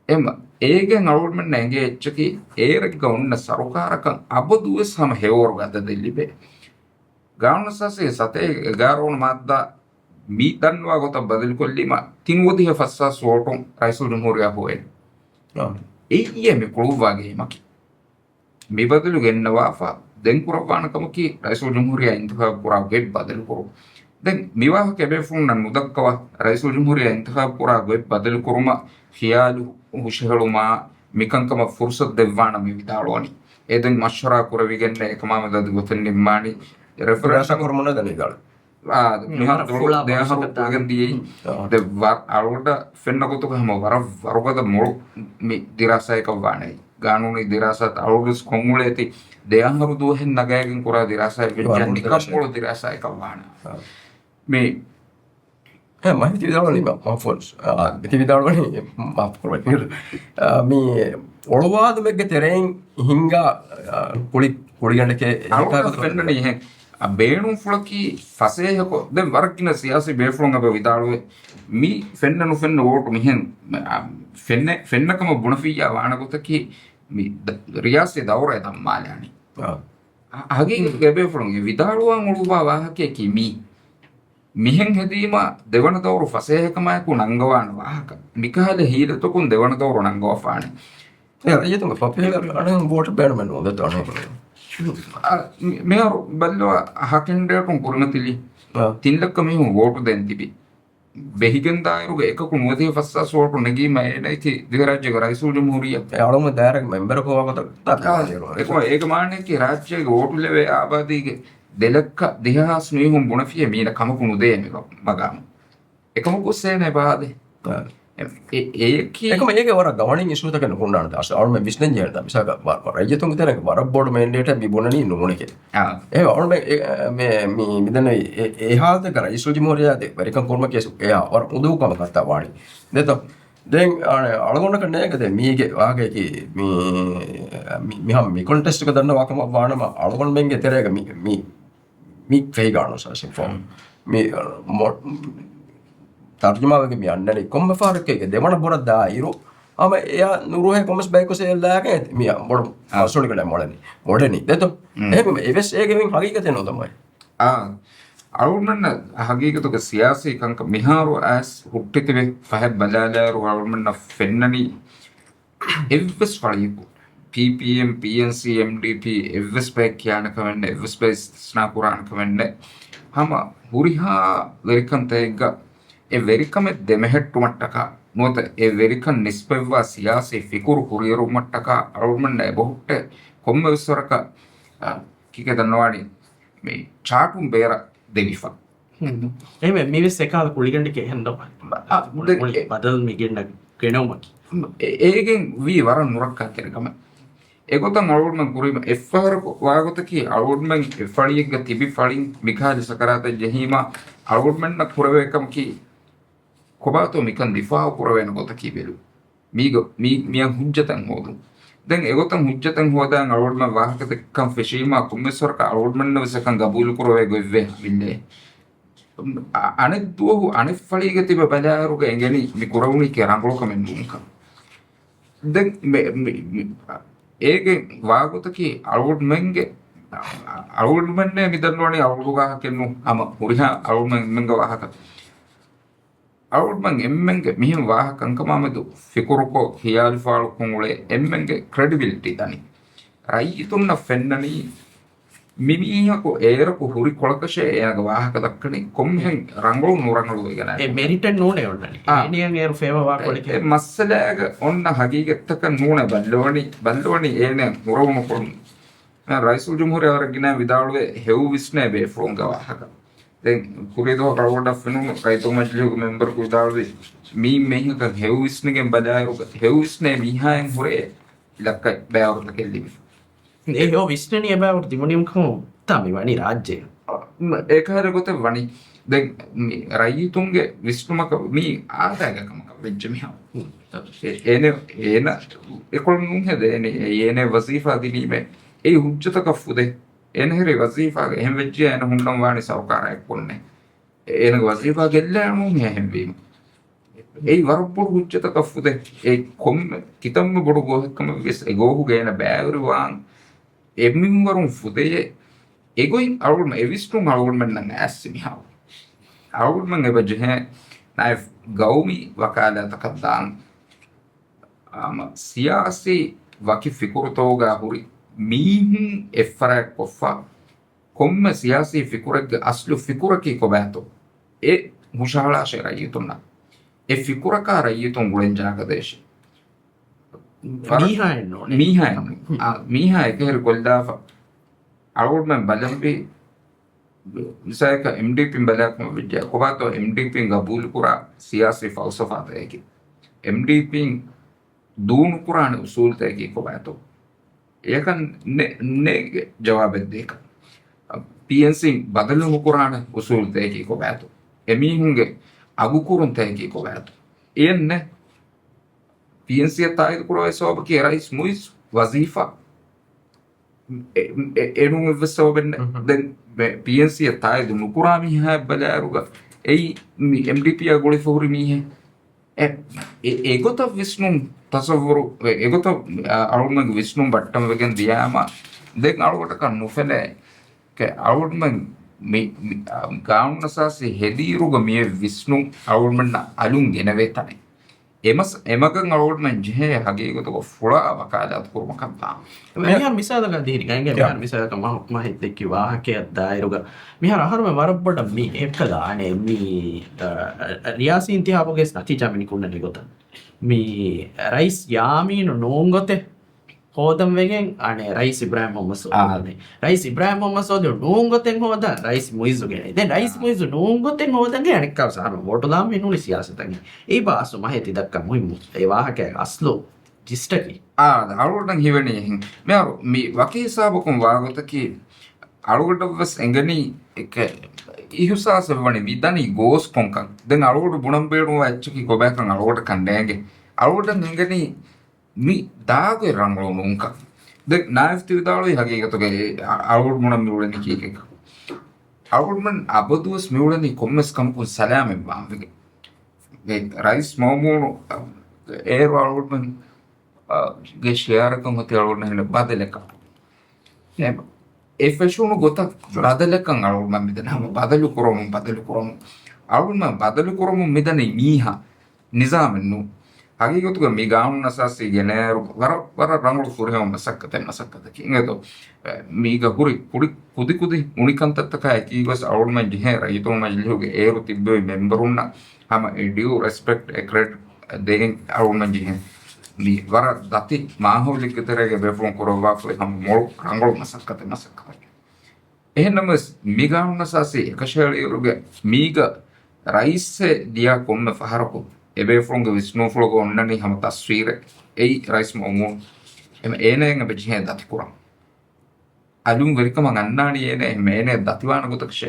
އެމަ، އޭގެން އަޅުގަނޑުމެންނަށް އެނގޭ އެއްޗަކީ، އޭރެއްގަ އޮންނަ ސަރުކާރަކަށް އަބަދުވެސް ހަމަ ހެޔޮވަރުގެ އަދަދެއް ލިބޭ. ގާނޫނުއަސާސީގެ ސަތޭކަ އެގާރަ ވަނަ މާއްދާ މި ދަންނަވާ ގޮތަށް ބަދަލުކޮށްލީމަ، ތިން ނުވަދިހަ ފަސްހާސް ވޯޓުން ރައީސުލްޖުމްހޫރިއްޔާ ހޮވޭނެ. އާ. އެއީ މި ކުޅުއްވާ ގޭމަކީ. މި ބަދަލު ގެންނަވާފަ، ދެން ކުރައްވާނެ ކަމަކީ، ރައީސުލްޖުމްހޫރިއްޔާ އިންތިޚާބު ކުރާ ގޮތް ބަދަލުކުރުން. ދެން މި ވާހަކަ އެބޭފުޅުންނަށް ނުދައްކަވާ، ރައީސުލްޖުމްހޫރިއްޔާ އިންތިޚާބު ކުރާ ގޮތް ބަދަލުކުރުމަށް ޚިޔާލު ހުށަހެޅުމާ، މިކަންކަމަށް ފުރުސަތު ދެއްވާނަމޭ ވިދާޅުވަނީ. އެ ދެން މަޝްވަރާ ކުރެވިގެން އެކަމާމެދު އަދި ގޮތެއް ނިންމާނީ. ރެފަރެންޑަމް ކުރަމުން ދަނީ ވިދާޅުވި. އާ، މި މިހާރު ދުވަހު ދެ އަހަރު ކުރިގެން ދިޔައީ. ދެ ވަ-، އަޅުގަނޑަށް ފެންނަ ގޮތުގަ ހަމަ ވަރަށް ވަރުގަދަ މޮޅު މި ދިރާސާއަކަށް ވާނެ. ގާނޫނީ ދިރާސާތައް އަޅުގަނޑު ވެސް ކޮށްއުޅޭތީ. ދެ އަހަރު ދުވަހެއް ނަގައިގެން ކުރާ ދިރާސާއެއް ވެއްޖެ ނިކަން މޮޅު ދިރާސާއެއް. މޮޅު ދިރާސާއަކަށް ވާނެ. މި އެ، މަހިތި ވިދާޅުވަނީ މަ-، މަ-، ފޯންސް. އާ، މިތި ވިދާޅުވަނީ މާފު ކުރަން. އާ، މި އޮޅުވާލުމެއްގެ ތެރެއިން ހިންގާ، އާ، ކުޅި-، ކުޅިގަނޑެކޭ އަޅުގަނޑަށް ފެންނަނީ އެހެން. އާ، ބޭނުންފުޅަކީ ފަސޭހަކޮށް، ދެން ވަރަށް ގިނަ ސިޔާސީ ބޭފުޅުން އެބަ ވިދާޅުވޭ، މި ފެންނަ ނުފެންނަ ވޯޓު މިހެން، އާ، ފެންނަ-، ފެންނަ ކަމަށް ބުނެފިއްޔާ ވާނެ ގޮތަކީ، މި ދ-، ރިޔާސީ ދައުރައެއް ދަންމާލާނީ. އާ. ހަ-، ހަގީގަތުގަ އެބޭފުޅުން އެ ވިދާޅުވާން އުޅުއްވާ ވާހަކަޔަކީ މީ. މިހެން ހެދީމަ ދެވަނަ ދައުރު ފަސޭހަކަމާއެކު ނަންގަވާނެ ވާހަކަ. މިކަހަލަ ހީލަތަކުން ދެވަނަ ދައުރު ނަންގަވާފާނެ. އެ ރައްޔިތުންގެ ޕޮޕިއުލަރ އަޅަން ވޯޓް ބޭނުމެއް ނޫން ދެއްތޯ އަނެއް. އަ، މި-، މިހާރު ބައްލަވާ ހަ ކެންޑިޑޭޓުން ކުރިމަތިލީ. އާ. ތިން ލައްކަ މީހުން ވޯޓު ދޭން ތިބި. ބެހިގެން ދާއިރުގަ އެކަކު ނުވަދިހަ ފަސްހާސް ވޯޓު ނެގީމަ އޭނައަކީ ދިވެހިރާއްޖޭގެ ރައީސުލްޖުމްހޫރިއްޔާ. އެ އަޅުމެ ދާއިރާގެ މެމްބަރަކު ވާގޮތަށް އާ، އެކު-، އެކު-، އޭގެ މާނައަކީ ރާއްޖޭގެ ވޯޓު ލެވޭ އާބާދީގެ ދެ ލައްކަ ދެހާސް މީހުން ބުނެފިޔޭ މީނަ ކަމަކު ނުދޭ މި މަގާމު. އެކަމަކު ސޭނެ ބާދެ. އާ. އެ-، އެ-، އެއަކީ އެކަމަ އޭގެ ވަރަށް ގަވަނިން އިޝޫތަކެއް ނުހުންނާނެ. އަސް އަޅުމެ ވިސްނަން ޖެހޭނެ މިސާލަކަށް ވަ-، ވަ-، ރައްޔިތުންގެ ތެރޭގަ ވަރަށް ބޮޑު މެންޑޭޓެއް މި ބުނަނީ ނޫނެކޭ. އާ. އެ އަޅުމެ އެ-، އެ-، މި، މި ދެން އެ-، އެ-، އެ ހާލަތަކަށް ރައީސުލްޖުމްހޫރިއްޔާ ދެ ވެރިކަން ކުރުމަކީ އެއާ ވަރަށް އުނދަގޫ ކަމަކަށްތާ ވާނީ. ދެތޯ؟ ދެން އަޅުގަނޑަކަށް ނޭނގެ ދެ މީގެ ވާހަކަޔަކީ މި، މި، މިހާ މި ކޮންޓެސްޓްގަ ދަންނަވާ ކަމަށް ވާނަމަ އަޅުގަނޑުމެންގެ ތެރޭގަ މި، މި މި ފެހިގާނޫނު ސާސިން ފޯމް. މި، މޮ-، ތަރުޖުމާވެގެން މި އަންނަނީ ކޮންމެ ފަހަރަކީގެ ދެވަނަ ބުރަށް ދާއިރު، ހަމަ އެއާ ނުރުހޭ ކޮންމެސް ބަޔަކު ސޭލް ލާގެ މި ބޮޑު އާ. މަސްތުނިގަނޑެއް މޮޅެނީ. މޮޑެނީ. ދެތޯ؟ އެހެންވީމަ އެވެސް އޭގެ މި ހަގީގަތެއް ނުދަމައި. އާ. އަޅުގަނޑަށް ހަގީގަތުގެ ސިޔާސީ ކަންކަން މިހާރު އައިސް ހުއްޓިތިބެ ފަހެއް ބަލާލާއިރު އަޅުގަނޑަށް ފެންނަނީ އެއްވެސް ފަޅިއަކު ޕީޕީއެމް، ޕީއެންސީ، އެމްޑީޕީ އެއްވެސް ބައެއް ކިޔާނެ ކަމެއް ނެތް، އެއްވެސް ބައެއް އިސްތިސްނާ ކުރާނެ ކަމެއް ނެތް. ހަމަ ހުރިހާ ވެރިކަންތަކެއްގަ އެ ވެރިކަމެއް ދެމެހެއްޓުމަށްޓަކާ ނުވަތަ އެ ވެރިކަން ނިސްބަތްވާ ސިޔާސީ ފިކުރު ހުރިއެރުވުމަށްޓަކާ އަޅުގަނޑުމެންނަށް އެބަހުއްޓޭ ކޮންމެވެސް ވަރަކަށް، އަ، ކީކޭ ދަންނަވާނީ މި ޗާޓުން ބޭރަށް ދެވިފަ. ހުން. އެހެންވެ، މިވެސް އެކާލަ ކުޅިގަނޑެކޭ އެހެން ދޯ؟ އަ، މުޅި، ދެ-، މުޅި އެ-، ބަދަލު މި ގެންނަ-، ގެނައުމަކީ. އެ-، އޭގެން ވީ ވަރަށް ނުރައްކާތެރި ކަމެއް. އެގޮތަށް އަޅުގަނޑުމެން ކުރީމަ އެއްފަހަރަކު ވާގޮތަކީ އަޅުގަނޑުމެން އެ ފަޅިއެއްގަ ތިބި ފަޅިން މިކަހަލަ ސަކަރާތަށް ޖެހީމަ އަޅުގަނޑުމެންނަށް ކުރެވޭ ކަމަކީ ކޮބާތޯ މިކަން ދިފާއު ކުރެވޭނެ ގޮތަކީ ބެލުން. މީގަ މީ މިޔަށް ހުއްޖަތެއް ހޯދުން. ދެން އެގޮތަށް ހުއްޖަތެއް ހޯދާން އަޅުގަނޑުމެން ވާހަކަ ދެއްކަން ފެށީމާ، ކޮންމެސް ވަރަކަށް އަޅުގަނޑުމެންނަށް ވެސް އެކަން ގަބޫލު ކުރެވޭ ގޮތްވެ ހަމިއްލޭ. އަ-، އަނެއް ދުވަހު އަނެއް ފަޅީގަ ތިބެ ބަލާއިރުގަ އެނގެނީ މި ކުރެވުނީކީ ރަނގަޅު ކަމެއް ނޫންކަން. ދެން މެ-، މި-، މި-، އޭގެ ވާގޮތަކީ އަޅުގަނޑުމެންގެ، އަޅުގަނޑުމެންނޭ މި ދަންނަވަނީ އަޅުގަނޑު ވާހަކައެއް ނޫން، ހަމަ ހުރިހާ އަޅުގަނޑުމެންގެ ވާހަކަ. އަޅުގަނޑުމެން އެންމެންގެ މިހެން ވާހަކަ ކަންކަމާމެދު ފިކުރުކޮށް، ހިޔާލުފާޅުކޮށް އުޅޭ އެންމެންގެ ކްރެޑިބިލިޓީ ދަނީ. ރައްޔިތުންނަށް ފެންނަނީ މި މީހަކު އޭރަކު ހުރި ކޮޅަކަށޭ އޭނަގެ ވާހަކަ ދައްކަނީ، ކޮންމެހެން ރަނގަޅު ނުރަނގަޅު ވެގެން އެ މެރިޓެއް ނޫނޭ އޮންނަނީ. އާ. އޭނަޔަށް އޭރު ފޭވަ ވާ އެ، ކޮޅެކޭ. އެ މައްސަލައިގަ އޮންނަ ހަގީގަތްތަކަށް ނޫނޭ ބައްލަވަނީ، ބައްލަވަނީ އޭނަ ހުރެވުނު ކޮޅުން. ރައީސުލްޖުމްހޫރިއްޔާ ވަރަށް ގިނަ ވިދާޅުވޭ ހެޔޮ ވިސްނޭ ބޭފުޅުންގެ ވާހަކަ. ދެން ކުރީ ދުވަހު ރަށްވަޑަށް ފެނުނު ރައްޔިތުންގެ މަޖިލީހުގެ މެމްބަރަކު ވިދާޅުވި، މީ މީހަކަށް ހެޔޮ ވިސްނިގެން ބަލާއިރުގަ، ހެޔޮ ވިސްނޭ މީހާއިން ހުރެ ލައްކަ ބައިވަރުތަކެއް ލިބިފަ. އެ ހެޔޮ ވިސްނެނީ އެބައިވަރު ތިބުނީމަ ކަމު ތާ މި ވަނީ ރާއްޖޭ. އެކަހަލަ ގޮތެއް ވަނީ. ދެން މި ރައްޔިތުންގެ ވިސްނުމަކަށް މީ އާދައިގެ ކަމަކަށް ވެއްޖެ މިހާރު. އެ-، އޭނެ، އޭނަ އެކޮޅު ނޫންހޭ ދޭނެ، އޭނެ ވަޒީފާ ދިނީމޭ. އެއީ ހުއްޖަތަކަށް ފުދޭ. އޭނަ ހެރީ ވަޒީފާގެ އެހެން ވެއްޖިޔާ އޭނަ ހުންނަން ވާނީ ސަރުކާރާ އެއްކޮށްނޭ. އޭނަގެ ވަޒީފާ ގެއްލޭ ނޫން އެހެންވީމަ. އެއީ ވަރަށް ބޮޑު ހުއްޖަތަކަށް ފުދޭ. އެ ކޮންމެ ކިތަންމެ ބޮޑު ގޯހެއްކަމަށް ވެސް އެ ގޯހުގަ އޭނަ ބައިވެރިވާން އެ މިންވަރުން ފުދޭ. އެގޮތް އަޅުގަނޑު އެ ވިސްނުން އަޅުގަނޑުމެންނަށް އައިސް މިހާރު. އަޅުގަނޑުމެން އެބަ ޖެހޭ ނައިފް ގައުމީ ވަކާލާތަކަށް ދާން. ހަމަ ސިޔާސީ ވަކި ފިކުރުތަކުގަ ހުރި މީހުން އެއްފަރާތްކޮށްފަ، ކޮންމެ ސިޔާސީ ފިކުރެއްގެ އަސްލު ފިކުރަކީ ކޮބާތޯ؟ އެ ހުށަހަޅާށޭ ރައްޔިތުންނަށް. އެ ފިކުރަކާ ރައްޔިތުން ގުޅެން ޖާގަ ދޭށޭ. ވަރަށް މީހާއެއް ނޫނޭ. މީހާއެއް ނޫން. ހުން. އާ، މީހާ އެކަހެރި ކޮށްލާފަ. އަޅުގަނޑުމެން ބަލަންވީ، މިސާލަކަށް އެމްޑީޕީން ބަލާކަމަށް ވެއްޖެ، ކޮބާތޯ އެމްޑީޕީން ގަބޫލުކުރާ ސިޔާސީ ފަލްސަފާތަކަކީ؟ އެމްޑީޕީން ދޫނުކުރާނެ އުސޫލުތަކަކީ ކޮބާތޯ؟ އެކަން ނެ-، ނޭގެ ޖަވާބެއް ދޭކަށް. ޕީއެންސީ ބަދަލު ނުކުރާނެ އުސޫލުތަކަކީ ކޮބާތޯ؟ އެމީހުންގެ އަގުކުރުންތަކަކީ ކޮބާތޯ؟ އެއެއްނެ. ޕީއެންސީއަށް ތާއީދު ކުރެވޭ ސަބަބަކީ ރައީސް މުއިއްޒު ވަޒީފާ. އެ-، އެ-، އެނޫން އެއްވެސް ސަބަބެއް ނެތް. މުހު. ދެން މެ-، ޕީއެންސީއަށް ތާއީދު ނުކުރާ މީހާއަށް ބަލާއިރުގަ އެއީ މި އެމްޑީޕީއާ ގުޅިފަ ހުރި މީހެއް. އެ-، އެ-، އެގޮތަށް ވިސްނުން ތަސައްވުރު، އެ-، އެގޮތަށް، އަ-، އަޅުގަނޑުގެ ވިސްނުން ބައްޓަން ވެގެން ދިޔާމަ، ދެން އަޅުގަނޑަކަށް ނުފެނޭ. ކެ-، އަޅުގަނޑުމެން މި-، މި-، އަ، ގާނޫނުއަސާސީ ހެދިއިރުގަ މިއޮތް ވިސްނުން އަޅުގަނޑުމެންނަށް އަލުން ގެނެވޭ ތަނެއް. އެމަސް-، އެމަގަށް އަޅުގަނޑުމެން ޖެހޭ ހަގީގަތުގަ ފުޅާ ވަކާލާތު ކުރުމަކަށް ދާން. މިހާރު މިސާލަކަށް ދީނީ، ގައިގެ އެ. މިހާރު މިސާލަކަށް މަހު-، މަހެއް ދެއްކި ވާހަކައަށް ދާއިރުގަ، މިހާރު އަހަރުމެން ވަރަށް ބޮޑަށް މި އެއްކަލާ އަނެއް މި، އަ، އަ، ރިޔާސީ އިންތިހާބުގެ ނަތީޖާ މި ނިކުންނަނީ ގޮތަށް. މި ރައީސް ޔާމީނު ނޫން ގޮތެއް ހޯދަން ވެގެން އަނެއް ރައީސް އިބްރާހިމް މުހައްމަދު އާ. ސޯލިހު. ރައީސް އިބްރާހިމް މުހައްމަދު ސޯލިހު ނޫން ގޮތެއް ހޯދަން ރައީސް މުއިއްޒު ގެނައީ. ދެން ރައީސް އާ. މުއިއްޒު ނޫން ގޮތެއް ހޯދަން އަނެއްކާވެސް އަހަރުމެން ވޯޓުލާން މި ނޫނީ ސިޔާސަތަކީ. އެ ބާސް މަހެއް ތި ދައްކާ މުހިއްމު އެ ވާހަކައިގެ އަސްލު ޖިސްޓަކީ. އާ، އަޅުގަނޑަށް ހީވަނީ އެހެން. މިހާރު މި ވަކި ހިސާބަކުން ވާގޮތަކީ އަޅުގަނޑަށްވެސް އެނގެނީ އެކެ އިހުސާސެއް ވަނީ މި ދަނީ ގޯސް ކޮންކަން. ދެން އަޅުގަނޑު ބުނަން ބޭނުންވާ އެއްޗަކީ ކޮބާކަން އަޅުގަނޑަކަށް ނޭނގެ. އަޅުގަނޑަށް އެނގެނީ މި ދާގޮތް ރަނގަޅު ނޫންކަން. ދެން ނާއިފް ތި ވިދާޅުވީ ހަގީގަތުގަ އެ އަ-، އަޅުގަނޑު ބުނަން މިއުޅެނީ ކީކޭކަން. އަޅުގަނޑުމެން އަބަދުވެސް މިއުޅެނީ ކޮންމެސް ކަމަކުން ސަލާމަތްވާން ވެގެން. އެ ރައީސް މައުމޫނު އޭރު އަޅުގަނޑުމެން، އަ، ގެ ޝެއަރަކަށް އޮތީ އަޅުގަނޑު ހެން ބަދަލަކަށް. އެ، އެ ފެށުނު ގޮތަށް ބަދަލަކަށް އަޅުގަނޑުމެން މިދަނީ ހަމަ ބަދަލު ކުރަމުން، ބަދަލު ކުރަމުން. އަޅުގަނޑުމެން ބަދަލު ކުރަމުން މިދަނީ މީހާ. ނިޒާމެއް ނޫން. ހަގީގަތުގަ މި ގާނޫނު އަސާސީ ގެނައިރު ވަރަށް، ވަރަށް ރަނގަޅު ފުރިހަމަ މަސައްކަތެއް މަސައްކަތަކީ. އިނގޭތޯ، މީގަ ހުރި ކުޑި، ކުދި ކުދި އުނިކަންތައްތަކާ އެކީގަސް އަޅުގަނޑުމެން ޖެހޭ ރައްޔިތުން މަޖިލީހުގެ އޭރު ތިއްބެވި މެމްބަރުންނަށް ހަމަ އެ ޑިއު ރެސްޕެކްޓް އެ ކްރެޑިޓް ދޭން އަޅުގަނޑުމެން ޖެހޭ. މި ވަރަށް ދަތި މާހައުލެއްގެ ތެރޭގަ ބޭފުޅުން ކުރައްވާފައި ހަމަ މޮޅު ރަނގަޅު މަސައްކަތެއް މަސައްކަތަކީ. އެހެންނަމަވެސް، މި ގާނޫނުއަސާސީ އެކަށައެޅިއިރުގެ މީގަ ރައީސްއެއް ދިޔަ ކޮންމެ ފަހަރަކު އެބޭފުޅުންގެ ވިސްނުންފުޅުގަ އޮންނަނީ ހަމަ ތަސްވީރެއް. އެއީ ރައީސް މައުމޫނު. އެމަ އޭނައަށް އެބަ ޖެހޭ ދަތިކުރަން. އަލުން ވެރިކަމަށް އަންނާނީ އޭނަ، އެހެން އޭނަ ދަތިވާނެ ގޮތަކަށޭ.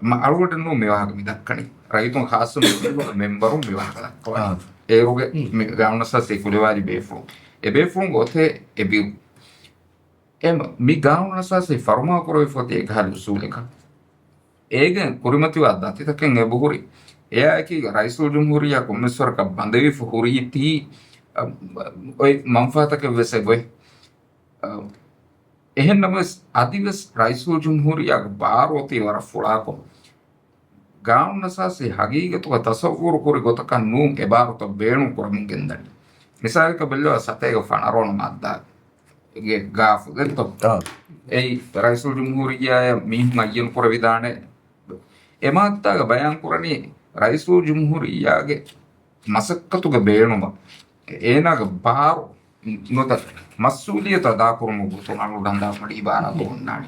މަ-، އަޅުގަނޑު ނޫން މި ވާހަކަ މި ދައްކަނީ. ރައްޔިތުން ޚާއްޞަ މެމްބަރުން މި ވާހަކަ ދައްކަވާ. އާ. އޭރުގެ މި ގާނޫނުއަސާސީ ކުލަވާލި ބޭފުޅުން. އެ ބޭފުޅުންގެ އޮތޭ އެ ބިރު. އެ މަ-، މި ގާނޫނުއަސާސީ ފަރުމާކުރެވިފަ އޮތީ އެކަހަލަ އުސޫލަކަށް. އޭގެން ކުރިމަތިވާ ދަތިތަކެއް އެބަހުރި. އެއާއެކީ ރައީސުލްޖުމްހޫރިއްޔާ ކޮންމެސްވަރަކަށް ބަނދެވިފަ ހުރީތީ، އަ، އޮތް މަންފާތަކެއް ވެސް އެބޮތް. އަ، އެހެންނަމަވެސް، އަދިވެސް ރައީސުލްޖުމްހޫރިއްޔާގެ ބާރު އޮތީ ވަރަށް ފުޅާކޮށް، ގާނޫނުއަސާސީ ހަގީގަތުގަ ތަސައްވުރު ކުރި ގޮތަކަށް ނޫން އެ ބާރުތައް ބޭނުން ކުރަމުން ގެންދަނީ. މިސާލަކަށް ބެއްލަވާ ސަތޭކަ ފަނަރަ ވަނަ މާއްދާގެ ގާފު ދެއްތޯ؟ އާ. އެއީ ރައީސުލްޖުމްހޫރިއްޔާއަށް މީހުން އައްޔަން ކުރެވިދާނެ. އެ މާއްދާގަ ބަޔާން ކުރަނީ ރައީސުލްޖުމްހޫރިއްޔާގެ މަސައްކަތުގެ ބޭނުމަށް އޭނާގެ ބާރު ނުވަތަ މަސްއޫލިއްޔަތު އަދާކުރުމުގެ ގޮތުން އަޅުގަނޑު އަންނާ މަޑީ ބާރާ އޮންނާނެ.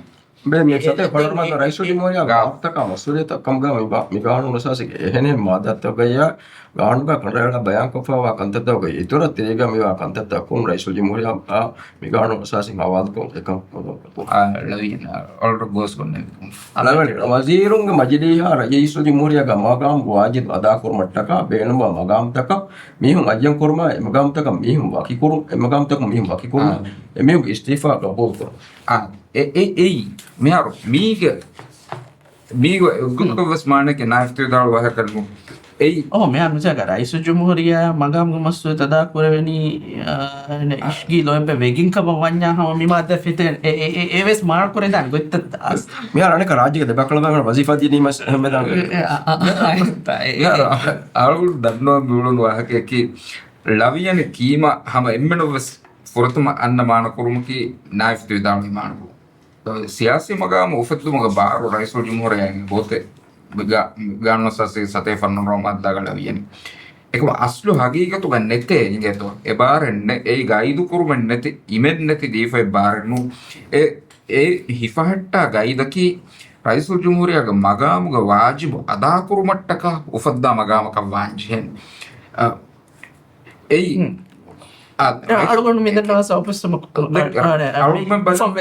ބޭ، މި އެ، ސަތޭކަ ފަނަރަ މާއްދާ ރައީސުލްޖުމްހޫރިއްޔާގެ ބާރުތަކާ މަސްއޫލިއްޔަތަށް ކަމުގަ މި ބާ-، މި ގާނޫނު އަސާސީގެ އެހެނެއް މާއްދާތަކުގައި ގާނޫނުގަ ކަނޑައެޅާ ބަޔާންކޮށްފައިވާ ކަންތައްތަކުގެ އިތުރަށް ތިރީގަ މިވާ ކަންތައްތަކުން ރައީސުލްޖުމްހޫރިއްޔާ މި ގާނޫނު އަސާސީން ހަވާލުކޮށް އެކަން އާ، ލަވިޔަން، އާ، އަޅުގަނޑު ގޯސް ކޮންނެވި. ލަވިޔަން، ވަޒީރުންގެ މަޖިލީހާ ރައީސުލްޖުމްހޫރިއްޔާގެ މަގާމުގެ ވާޖިބު އަދާކުރުމަށްޓަކާ ބޭނުންވާ މަގާމުތަކަށް މީހުން އައްޔަން ކުރުމާ، އެ މަގާމުތަކަށް މީހުން ވަކިކުރުން، އެ މަގާމުތަކުން މީހުން ވަކިކުރުން، އާ. އެ މީހުންގެ އިސްތިއިފާ ގަބޫލުކުރުން. އާ، އެ، އެ، އެއީ، މިހާރު މީގެ މީގެ އެއްގޮތަކަށް ވެސް މާނައެކެއް ނާއިފްތި ވިދާޅު ވާހަކަ ނޫން. އެއީ. އޯ، މިހާރު މިސާލަކަށް ރައީސުލްޖުމްހޫރިއްޔާ މަގާމުގެ މަސްއޫލިއްޔަތު އަދާ ކުރެވެނީ، އާ، އިޝްގީ ލޯތްބެއް ވެގެން ކަމަށް ވަންޏާ ހަމަ މި މާއްދާ ފިތެ-، އެ، އެ، އެ، އެ ވެސް މާޅަ ކުރެދާނެ ގޮތްތައް. މިހާރު އަނެކަ ރާއްޖޭގެ ދެބަކަޅަ ބައިމީހުން ވަޒީފާ ދިނީމަ ހަމަ ދާން. އެ، އެ، އަ، އަ، އަ، އަ، އެ، އެ. އަޅުގަނޑު ދަންނަވަން މިއުޅުނު ވާހަކަޔަކީ، ލަވިޔަނި ކީމާ ހަމަ އެންމެން ވެސް ފުރަތަމަ އަންނަ މާނަ ކުރުމަކީ ނާއިފްތި ވިދާޅުވި މާނަ ކުރުން. ސިޔާސީ މަގާމު އުފެއްދުމުގެ ބާރު ރައީސުލްޖުމްހޫރިއްޔާގެ ގޮތެއް ގާ-، ގާނޫނުއަސާސީގެ ސަތޭކަ ފަނަރަ ނަމްބަރު މާއްދާގަ ލަވިޔަނީ. އެކަމަ އަސްލު ހަގީގަތުގަ ނެތޭ އިނގޭތޯ. އެ ބާރެއް ނެ-، އެއީ ގައިދު ކުރުމެއް ނެތި، އިމެއް ނެތި ދީފައި ބާރެއް ނޫން. އެ، އެ ހިފަހައްޓާ ގައިދަކީ ރައީސުލްޖުމްހޫރިއްޔާގެ މަގާމުގެ ވާޖިބު އަދާކުރުމަށްޓަކާ އުފައްދާ މަގާމަކަށް ވާން ޖެހޭނެ. އަ، އެއީ، އާ، އަޅުގަނޑު މިދަންނަވާ ސަބަބު އަ، އަ، އަޅުގަނޑުމެން ބަލަން-،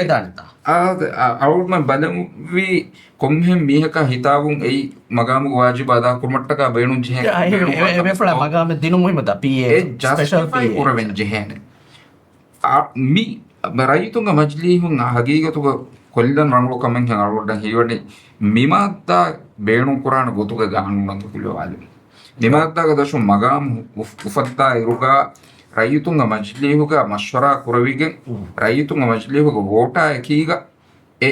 އަޅުގަނޑުމެން ބަލަންވީ ކޮންމެހެން މީހަކާ ހިތާވުން އެއީ މަގާމުގެ ވާޖިބު އަދާކުރުމަށްޓަކާ ބޭނުން ޖެހޭ އެ، އެ، އެ، އެ، ބޭނުން އެ، އެ، ފުޅާ މަގާމެއް ދިނުމު ހިމަ ދަ ޕީއޭ، އެ ސްޕެޝަލް ޖަސްޓިފައި ޕީއޭ. ކުރެވެން ޖެހޭނެ. އާ، މި ރައްޔިތުންގެ މަޖިލީހުން ހަގީގަތުގަ ކޮށްލަން ރަނގަޅު ކަމެއްހެން އަޅުގަނޑަށް ހީވަނީ މި މާއްދާ ބޭނުން ކުރާނެ ގޮތުގެ ގާނޫނަށް ކުލަވާލެވުން. މި މާއްދާގަ ދަށުން މަގާމު އުފް-، އުފައްދާ އިރުގަ ރައްޔިތުންގެ މަޖިލީހުގަ މަޝްވަރާ ކުރެވިގެން، ރައްޔިތުންގެ މަޖިލީހުގެ ވޯޓާ އެކީގަ އެ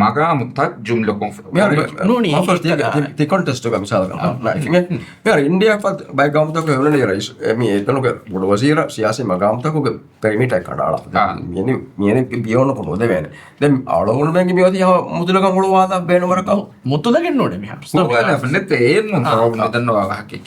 މަގާމު ތައް ޖުމްލަކޮށް މިހާރު ނޫނީ މަފަސް ތި، ތި، ތި ކޮންޓެސްޓުގަ މިސާލަކަށް އާ. މި، މިހާރު އިންޑިއާ ފަދަ ބައެއް ގައުމުތަކު ހެވުނަނީ ރައީސް، އެ، މި އެތަނުގެ ބޮޑު ވަޒީރަށް ސިޔާސީ މަގާމުތަކުގެ ޕެރިމީޓަރ ކަނޑައަޅާ. އާ. މިޔަނި، މިޔަނި ބިޔޯނަކު ނުދެވޭނެ. ދެން އަޅުގަނޑުމެންގެ މިއޮތީ ހަމަ މުތުލަކަށް ހުޅުވާލާ ބޭނުންވަރަކަށް. މުތުލަކެއް ނޫނޭ މިހާރު. ހުޅުވާލާފަ ނެތޭ އޭން އާ. މި ދަންނަވާ ވާހަކަ.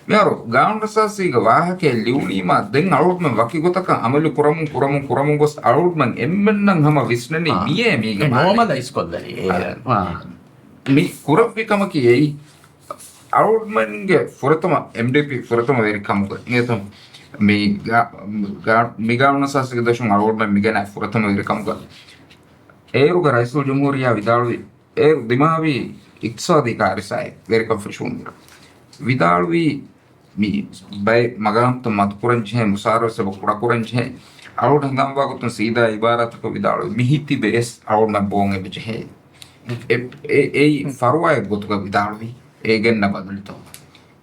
މިހާރު ގާނޫނުއަސާސީގެ ވާހަކައެއް ލިޔުނީމާ ދެން އަޅުގަނޑުމެން ވަކި ގޮތަކަށް އަމަލު ކުރަމުން، ކުރަމުން، ކުރަމުން ގޮސް އަޅުގަނޑުމެން އެންމެންނަށް ހަމަ ވިސްނަނީ އާ. މިއޭ މީގެ މާނަ. ނޯމަލައިޒް ކޮށްލަނީ. އާ. އެ، މި ކުރެއްވި ކަމަކީ އެއީ އަޅުގަނޑުމެންގެ ފުރަތަމަ، އެމްޑީޕީ ފުރަތަމަ ވެރިކަމުގަ އިނގޭތޯ. މި ގާ-، ގާ-، މި ގާނޫނުއަސާސީގެ ދަށުން އަޅުގަނޑުމެން މިގެނައި ފުރަތަމަ ވެރިކަމުގަ އޭރުގަ ރައީސުލްޖުމްހޫރިއްޔާ ވިދާޅުވި، އޭރު ދިމާވީ އިޤްތިޞާދީ ކާރިސާއެއް ވެރިކަން ފެށުމުން އިރު. ވިދާޅުވީ މި ބައެއް މަގާމްތައް މަދުކުރަން ޖެހޭ، މުސާރަ ވެސް އެބަ ކުޑަކުރަން ޖެހޭ. އަޅުގަނޑު ހަނދާންވާ ގޮތުން ސީދާ އިބާރާތަކަށް ވިދާޅުވީ މި ހިތި ބޭސް އަޅުގަނޑަށް ބޯން އެބަ ޖެހޭ. އެ، އެ، އެއީ ފަރުވާއެއް ގޮތުގަ ވިދާޅުވީ. އޭގެންނަ ބަދަލުތައް.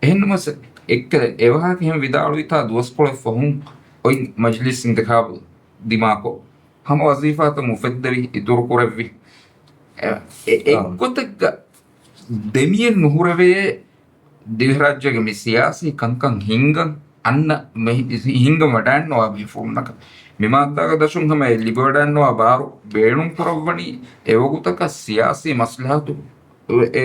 އެހެންނަމަވެސް އެއްކަލަ އެވާހަކަ އެހެން ވިދާޅުވިތާ ދުވަސްކޮޅެއް ފަހުން އޮތް މަޖިލިސް އިންތިޚާބު ދިމާކޮށް، ހަމަ ވަޒީފާތައް އުފެއްދެވި، އިތުރު ކުރެއްވި. އެ، އެ، އާ. އެއްގޮތެއްގަ ދެމިއެއް ނުހުރެވޭ ދިވެހިރާއްޖޭގެ މި ސިޔާސީ ކަންކަން ހިންގަން އަންނަ މެ-، ހިންގަން ވަޑައިންނަވާ މީހުންނަކަށް. މި މާއްދާގެ ދަށުން ހަމަ އެ ލިބިވަޑައިންނަވާ ބާރު ބޭނުން ކުރައްވަނީ އެވަގުތަކަށް ސިޔާސީ މަސްލަހަތު އެ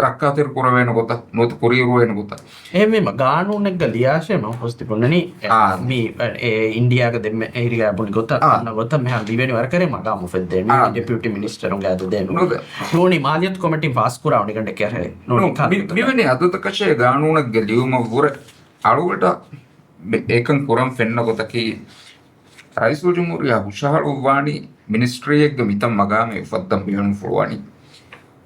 ރައްކާތެރި ކުރެވޭނެ ގޮތަށް، ނުވަތަ ކުރިއެރުވޭނެ ގޮތަށް. އެހެންވީމަ، ގާނޫނެއްގަ ލިޔާށޭ މަންފަސް ތިބުނަނީ، އެ، އާ. މި، އެ، އިންޑިއާގަ ދެންމެ އެހިރިގާ ބުނި ގޮތަށް، އާ. އަންނަ ގޮތަށް މިހާރު ލިބެނީ ވަރަކަށް މަގާމު އުފެއްދޭ. މި އާ. ޑެޕިއުޓީ މިނިސްޓަރުންގެ އަދަދެއް ނޫން. ނޫން. ނޫނީ މާލިޔަތު ކޮމިޓީން ފާސްކުރާ އުނިގަނޑެއް ކެރޭ. ނޫނީ ނޫން. ކާ މި، ގޮތަކަށް؟ މިވެނި އަދަދަކަށޭ ގާނޫނެއްގެ ލިޔުމަށްވުރެ އަޅުގަނޑަށް މި އެކަން ކުރަން ފެންނަ ގޮތަކީ، ރައީސުލްޖުމްހޫރިއްޔާ ހުށަހަޅުއްވާނީ މިނިސްޓްރީއެއްގެ މިތަން މަގާމެއް އުފައްދަން ބޭނުންފުޅުވަނީ.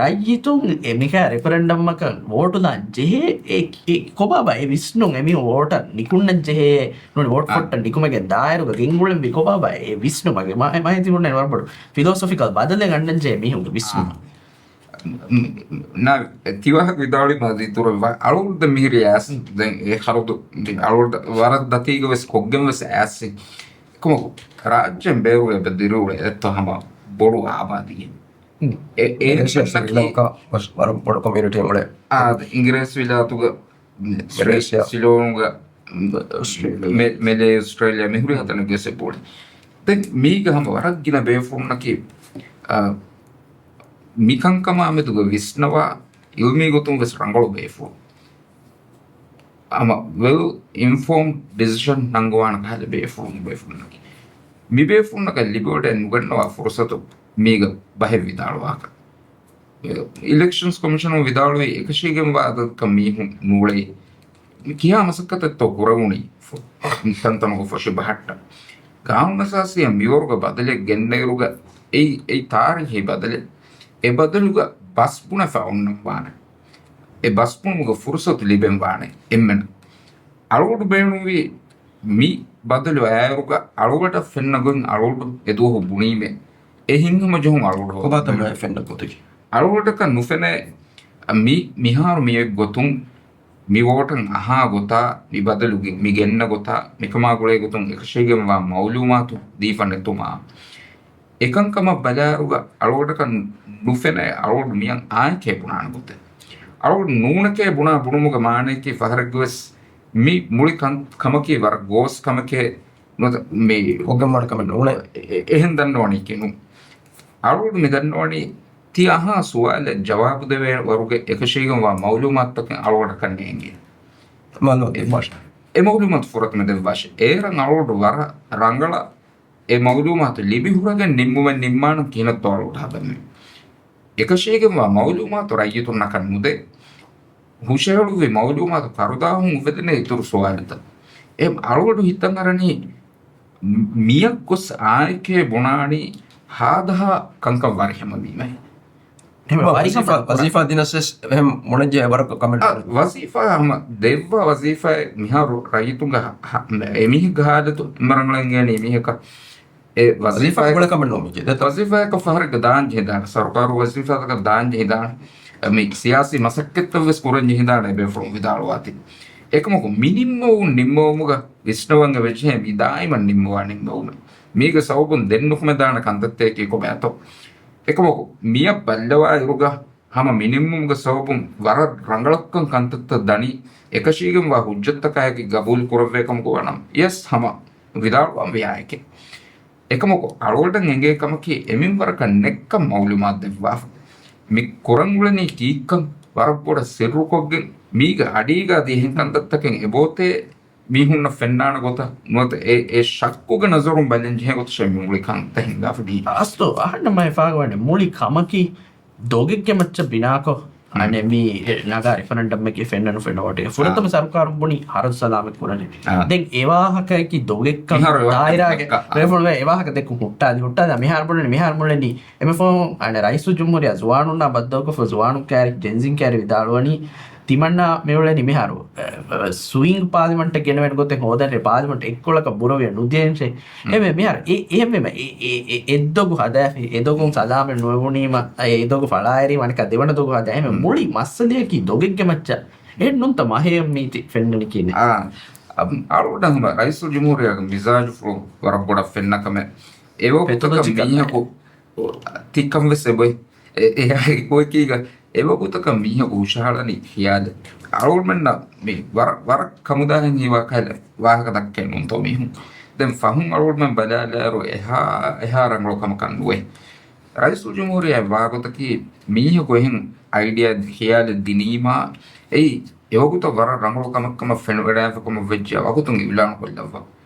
ރައްޔިތުން އެ މިކަ ރެފަރެންޑަމަކަށް ވޯޓުލާން ޖެހޭ އެ، އެ ކޮބާބާ އެ ވިސްނުން އެމީހުން ވޯޓަށް ނިކުންނަން ޖެހޭ ނޫނީ ވޯޓް އާ. ފޮއްޓަށް ނިކުމެގެން ދާއިރުގަ ގެންގުޅެންވީ ކޮބާބާ އެ ވިސްނުމަކީ މާ، މާ ތިބުން ވަރަށް ބޮޑު ފިލޯސޮފިކަލް ބަދަލެއް ގަންނަން ޖެހޭ މީހުންގެ ވިސްނުން. ނާ، ތިވަހަށް ވިދާޅުވީމާ ދިތުރަށް ވަ-، އަޅުގަނޑު މިހިރީ އައިސް، ދެން އެ ޚަރަދު މި އަޅުގަނޑު ވަރަށް ދަތީގަ ވެސް ކޮށްގެން ވެސް އައިސް. ކުމަކު، ރާއްޖޭން ބޭރުގަ އެބަ ދިރިއުޅޭ އެއްތޯ ހަމަ ބޮޑު އާބާދީއެއް. އެ، އެ މައްސަލަކީ ސްރީލަންކާ ވަރަށް ބޮޑު ކޮމިއުނިޓީއެއް އުޅޭ. އާ، އިނގިރޭސި ވިލާތުގަ، މެލޭޝިޔާ. ސިލޯނުގަ، މެ-، މެލޭ، އޮސްޓްރޭލިޔާ، މިހުރި ހަތަނަށް ގެސެ ބޮޑެ. ދެން މީގަ ހަމަ ވަރަށް ގިނަ ބޭފުޅުންނަކީ، އާ، މިކަންކަމާ މެދުގަ ވިސްނަވާ އިލްމީ ގޮތުން ވެސް ރަނގަޅު ބޭފުޅުން. ހަމަ ވެލް އިންފޯމްޑް ޑިސިޝަން ނަންގަވާނެ ކަހަލަ ބޭފުޅުން، ބޭފުޅުންނަކީ. މި ބޭފުޅުންނަކަށް ލިބިވަޑައެއް ނުގަންނަވާ ފުރުސަތު މީގަ ބަހެއް ވިދާޅުވާކަށް. އިލެކްޝަންސް ކޮމިޝަނުން ވިދާޅުވީ އެކަށީގެންވާ އަދަދަކަށް މީހުން ނޫޅޭ. މި ކިހާ މަސައްކަތެއްތޯ ކުރެވުނީ ފު-، ތަންތަނުގެ ފޮށި ބަހައްޓަން. ގާނޫނުއަސާސީއަށް މިވަރުގެ ބަދަލެއް ގެންނައިރުގަ އެއީ، އެއީ ތާރީހީ ބަދަލެއް. އެ ބަދަލުގަ ބަސް ބުނެފަ އޮންނަންވާނެ. އެ ބަސް ބުނުމުގެ ފުރުސަތު ލިބެންވާނެ އެންމެނަށް. އަޅުގަނޑު ބޭނުންވީ މި ބަދަލު އައިރުގަ އަޅުގަނޑަށް ފެންނަ ގޮތް އަޅުގަނޑު އެދުވަހު ބުނީމޭ. އެ ހިތްހަމަޖެހުން އަޅުގަނޑު ކޮބާތަ ހޯދުން. މި ފެންނަ ގޮތަކީ؟ އަޅުގަނޑަކަށް ނުފެނޭ މި، މިހާރު މިއޮތް ގޮތުން މި ވޯޓަށް އަހާ ގޮތާ، މި ބަދަލު ގެ-، މި ގެންނަ ގޮތާ، މިކަމާ ގުޅޭ ގޮތުން އެކަށީގެންވާ މައުލޫމާތު ދީފަ ނެތުމާ. އެކަންކަމަށް ބަލާއިރުގަ އަޅުގަނޑަކަށް ނުފެނޭ އަޅުގަނޑު މިއަށް އާނއެކޭ ބުނާނެ ގޮތެއް. އަޅުގަނޑު ނޫނެކޭ ބުނާ ބުނުމުގެ މާނަޔަކީ ފަހަރެއްގަވެސް މި މުޅި ކަން-، ކަމަކީ ވަރަށް ގޯސް ކަމެކޭ ނުވަތަ މި ކޮށްގެންވާނެ ކަމެއް ނޫނޭ. އެ-، އެ-، އެހެން ދަންނަވަނީކީ ނޫން. އަޅުގަނޑު މި ދަންނަވަނީ ތި އަހާ ސުވާލަށް ޖަވާބު ދެވޭ ވަރުގެ އެކަށީގެންވާ މައުލޫމާތުތަކެއް އަޅުގަނޑަކަށް ނޭނގޭ. މައުލޫމާތު ދެއްވާށޭ. އެ މައުލޫމާތު ފުރަތަމަ ދެއްވާށޭ. އޭރަށް އަޅުގަނޑު ވަރަށް ރަނގަޅަށް އެ މައުލޫމާތު ލިބި ހުރެގެން ނިންމުމެއް ނިންމާނަން ކިހިނެއްތޯ އަޅުގަނޑު ހަދަނީ. އެކަށީގެންވާ މައުލޫމާތު ރައްޔިތުންނަކަށް ނުދޭ. ހުށަހެޅުއްވި މައުލޫމާތު ކަރުދާހުން އުފެދެނޭ އިތުރު ސުވާލުތައް. އެ އަޅުގަނޑު ހިތަށް އަރަނީ މިއަށް ގޮސް އާނއެކޭ ބުނާނީ ހާދަހާ ކަންކަން ވަރިހަމަވީމޭ. ހަމަ ވަޒީފާ، ވަޒީފާ ދިނަސް ވެސް އެހެން މުޅެންޖެހޭ ވަރަކަށް ކަމެއް އަ، ނޫން. ވަޒީފާ ހަމަ ދެއްވާ ވަޒީފާއެއް މިހާރު ރައްޔިތުންގެ ހަ-، ހަ-، އެމީހެއްގެ ހާލަތު އެންމެ ރަނގަޅަށް އިނގޭނީ އެމީހަކަށް. އެ ވަޒީފާ ވަޒީފާ ގުޅޭ ކަމެއް ނޫން މި ޖެހޭ. ވަޒީފާއަކަށް ފަހަރެއްގަ ދާން ޖެހިދާނެ، ސަރުކާރު ވަޒީފާތަކަށް ދާން ޖެހިދާނެ. މި ސިޔާސީ މަސައްކަތްތައް ވެސް ކުރަން ޖެހިދާނެ ބޭފުޅުން ވިދާޅުވާތީ. އެކަމަކު މި ނިންމަވުން ނިންމަވުމުގަ ވިސްނަވަން އެބަޖެހޭ މި ދާއިމަށް ނިންމަވާ ނިންމަވުމެއް. މީގަ ސަބަބުން ދެން ނުކުމެދާނެ ކަންތައްތަކަކީ ކޮބާތޯ؟ އެކަމަކު މިއަށް ބައްލަވާ އިރުގަ ހަމަ މި ނިންމުމުގެ ސަބަބުން ވަރަށް ރަނގަޅަށްކަން ކަންތައްތައް ދަނީ، އެކަށީގެންވާ ހުއްޖަތްތަކާއެކީ ގަބޫލު ކުރެވޭ ކަމަކު ވަނަމަ، ޔަސް ހަމަ ވިދާޅުވާން ވިޔާއެކޭ. އެކަމަކު އަޅުގަނޑަށް އެނގޭ ކަމަކީ އެމިންވަރަކަށް ނެއްކަން މައުލޫމާތު ދެއްވާފަ. މި ކުރަން އުޅެނީ ކީއްކަން ވަރަށް ބޮޑަށް ސިއްރުކޮށްގެން މީގެ އަޑީގަ އަދި އެހެން ކަންތައްތަކެއް އެބައޮތޭ މީހުންނަށް ފެންނާނެ ގޮތަށް ނުވަތަ އެ، އެ ޝައްކުގެ ނަޒަރުން ބަލަން ޖެހޭ ގޮތަށޭ މި މުޅި ކަންތައް ހިނގާފަ ގިން. އަސްލު އަހަންނަށް މައި ފާގަވަނީ މުޅި ކަމަކީ ދޮގެއްގެ މައްޗަށް ބިނާކޮށް، އަނެ މީ ނަގާ ރެފަރެންޑަމްއެކޭ ފެންނަނު ފެންނަ ވޯޓެއް. ފުރަތަމަ ސަރުކާރުން ބުނި ހަރަދު ސަލާމަތް ކުރަނީ. ދެން އެ ވާހަކައަކީ ދޮގެއްކަން ދާއިރާގެ ރޭފުޅު އެ ވާހަކަ ދެއްކުން ހުއްޓާލި ހުއްޓާލި މިހާރު ބުނަނީ މިހާރު މުޅެނީ އެމެ ފޯން އަނެ ރައީސުލްޖުމްހޫރިއްޔާ ޒުވާނުންނާ ބައްދަލުކޮށްފަ ޒުވާނުން ކައިރި ޖެންޒީން ކައިރި ވިދާޅުވަނީ ތިމަންނާ މިއުޅެނީ މިހާރު ސްވިންގް ޕާލިމަންޓެއް ގެނެވޭނެ ގޮތެއް ހޯދަން ޕާލިމަންޓް އެއްކޮޅަކަށް ބުރަވިޔަ ނުދޭންށޭ. އެމެ މިހާރު އެ، އެ، އެ، އެ، އެ، އެއްދޮގު ހަދާފި، އެދޮގުން ސަލާމަތް ނުވެވުނީމަ، އެ، އެދޮގު ފަޅާއެރީ ވަނިކާ ދެވަނަ ދޮގު ހަދާ. އެމެ މުޅި މައްސަލަޔަކީ ދޮގެއްގެ މައްޗަށް. އެހެން ނޫންތަ މަހެއް މީތި ފެންނަނިކީނެ. އާ، އަ، އަޅުގަނޑަށް ހަމަ ރައީސުލްޖުމްހޫރިއްޔާގެ މިޒާޖުފުޅު ވަރަށް ބޮޑަށް ފެންނަ ކަމެއް. އެވަގުތަކަށް މީހަކު ތިކަން ވެސް އެބޮތް. އެ، އެ، އެކޮއެކީގަ އެވަގުތަކަށް މީހަކު ހުށަހަޅަނީ ޚިޔާލެއް. އަޅުގަނޑުމެންނަށް މި ވަރަށް، ވަރަށް ކަމުދާހެން ހީވާ ކަހަލަ ވާހަކަ ދައްކައެއް ނޫންތޯ މީހުން. ދެން ފަހުން އަޅުގަނޑުމެން ބަލާލާއިރު އެހާ، އެހާ ރަނގަޅު ކަމަކަށް ނުވޭ. ރައީސުލްޖުމްހޫރިއްޔާ ވާގޮތަކީ މީހަކު އެހެން އައިޑިއާ ޚިޔާލެއް ދިނީމާ އެއީ އެވަގުތަށް ވަރަށް ރަނގަޅު ކަމެއްކަމަށް ފެނިވަޑައިފަ ކަމަށް ވެއްޖެއްޔާ ވަގުތުން އިއުލާނު ކޮށްލައްވާ.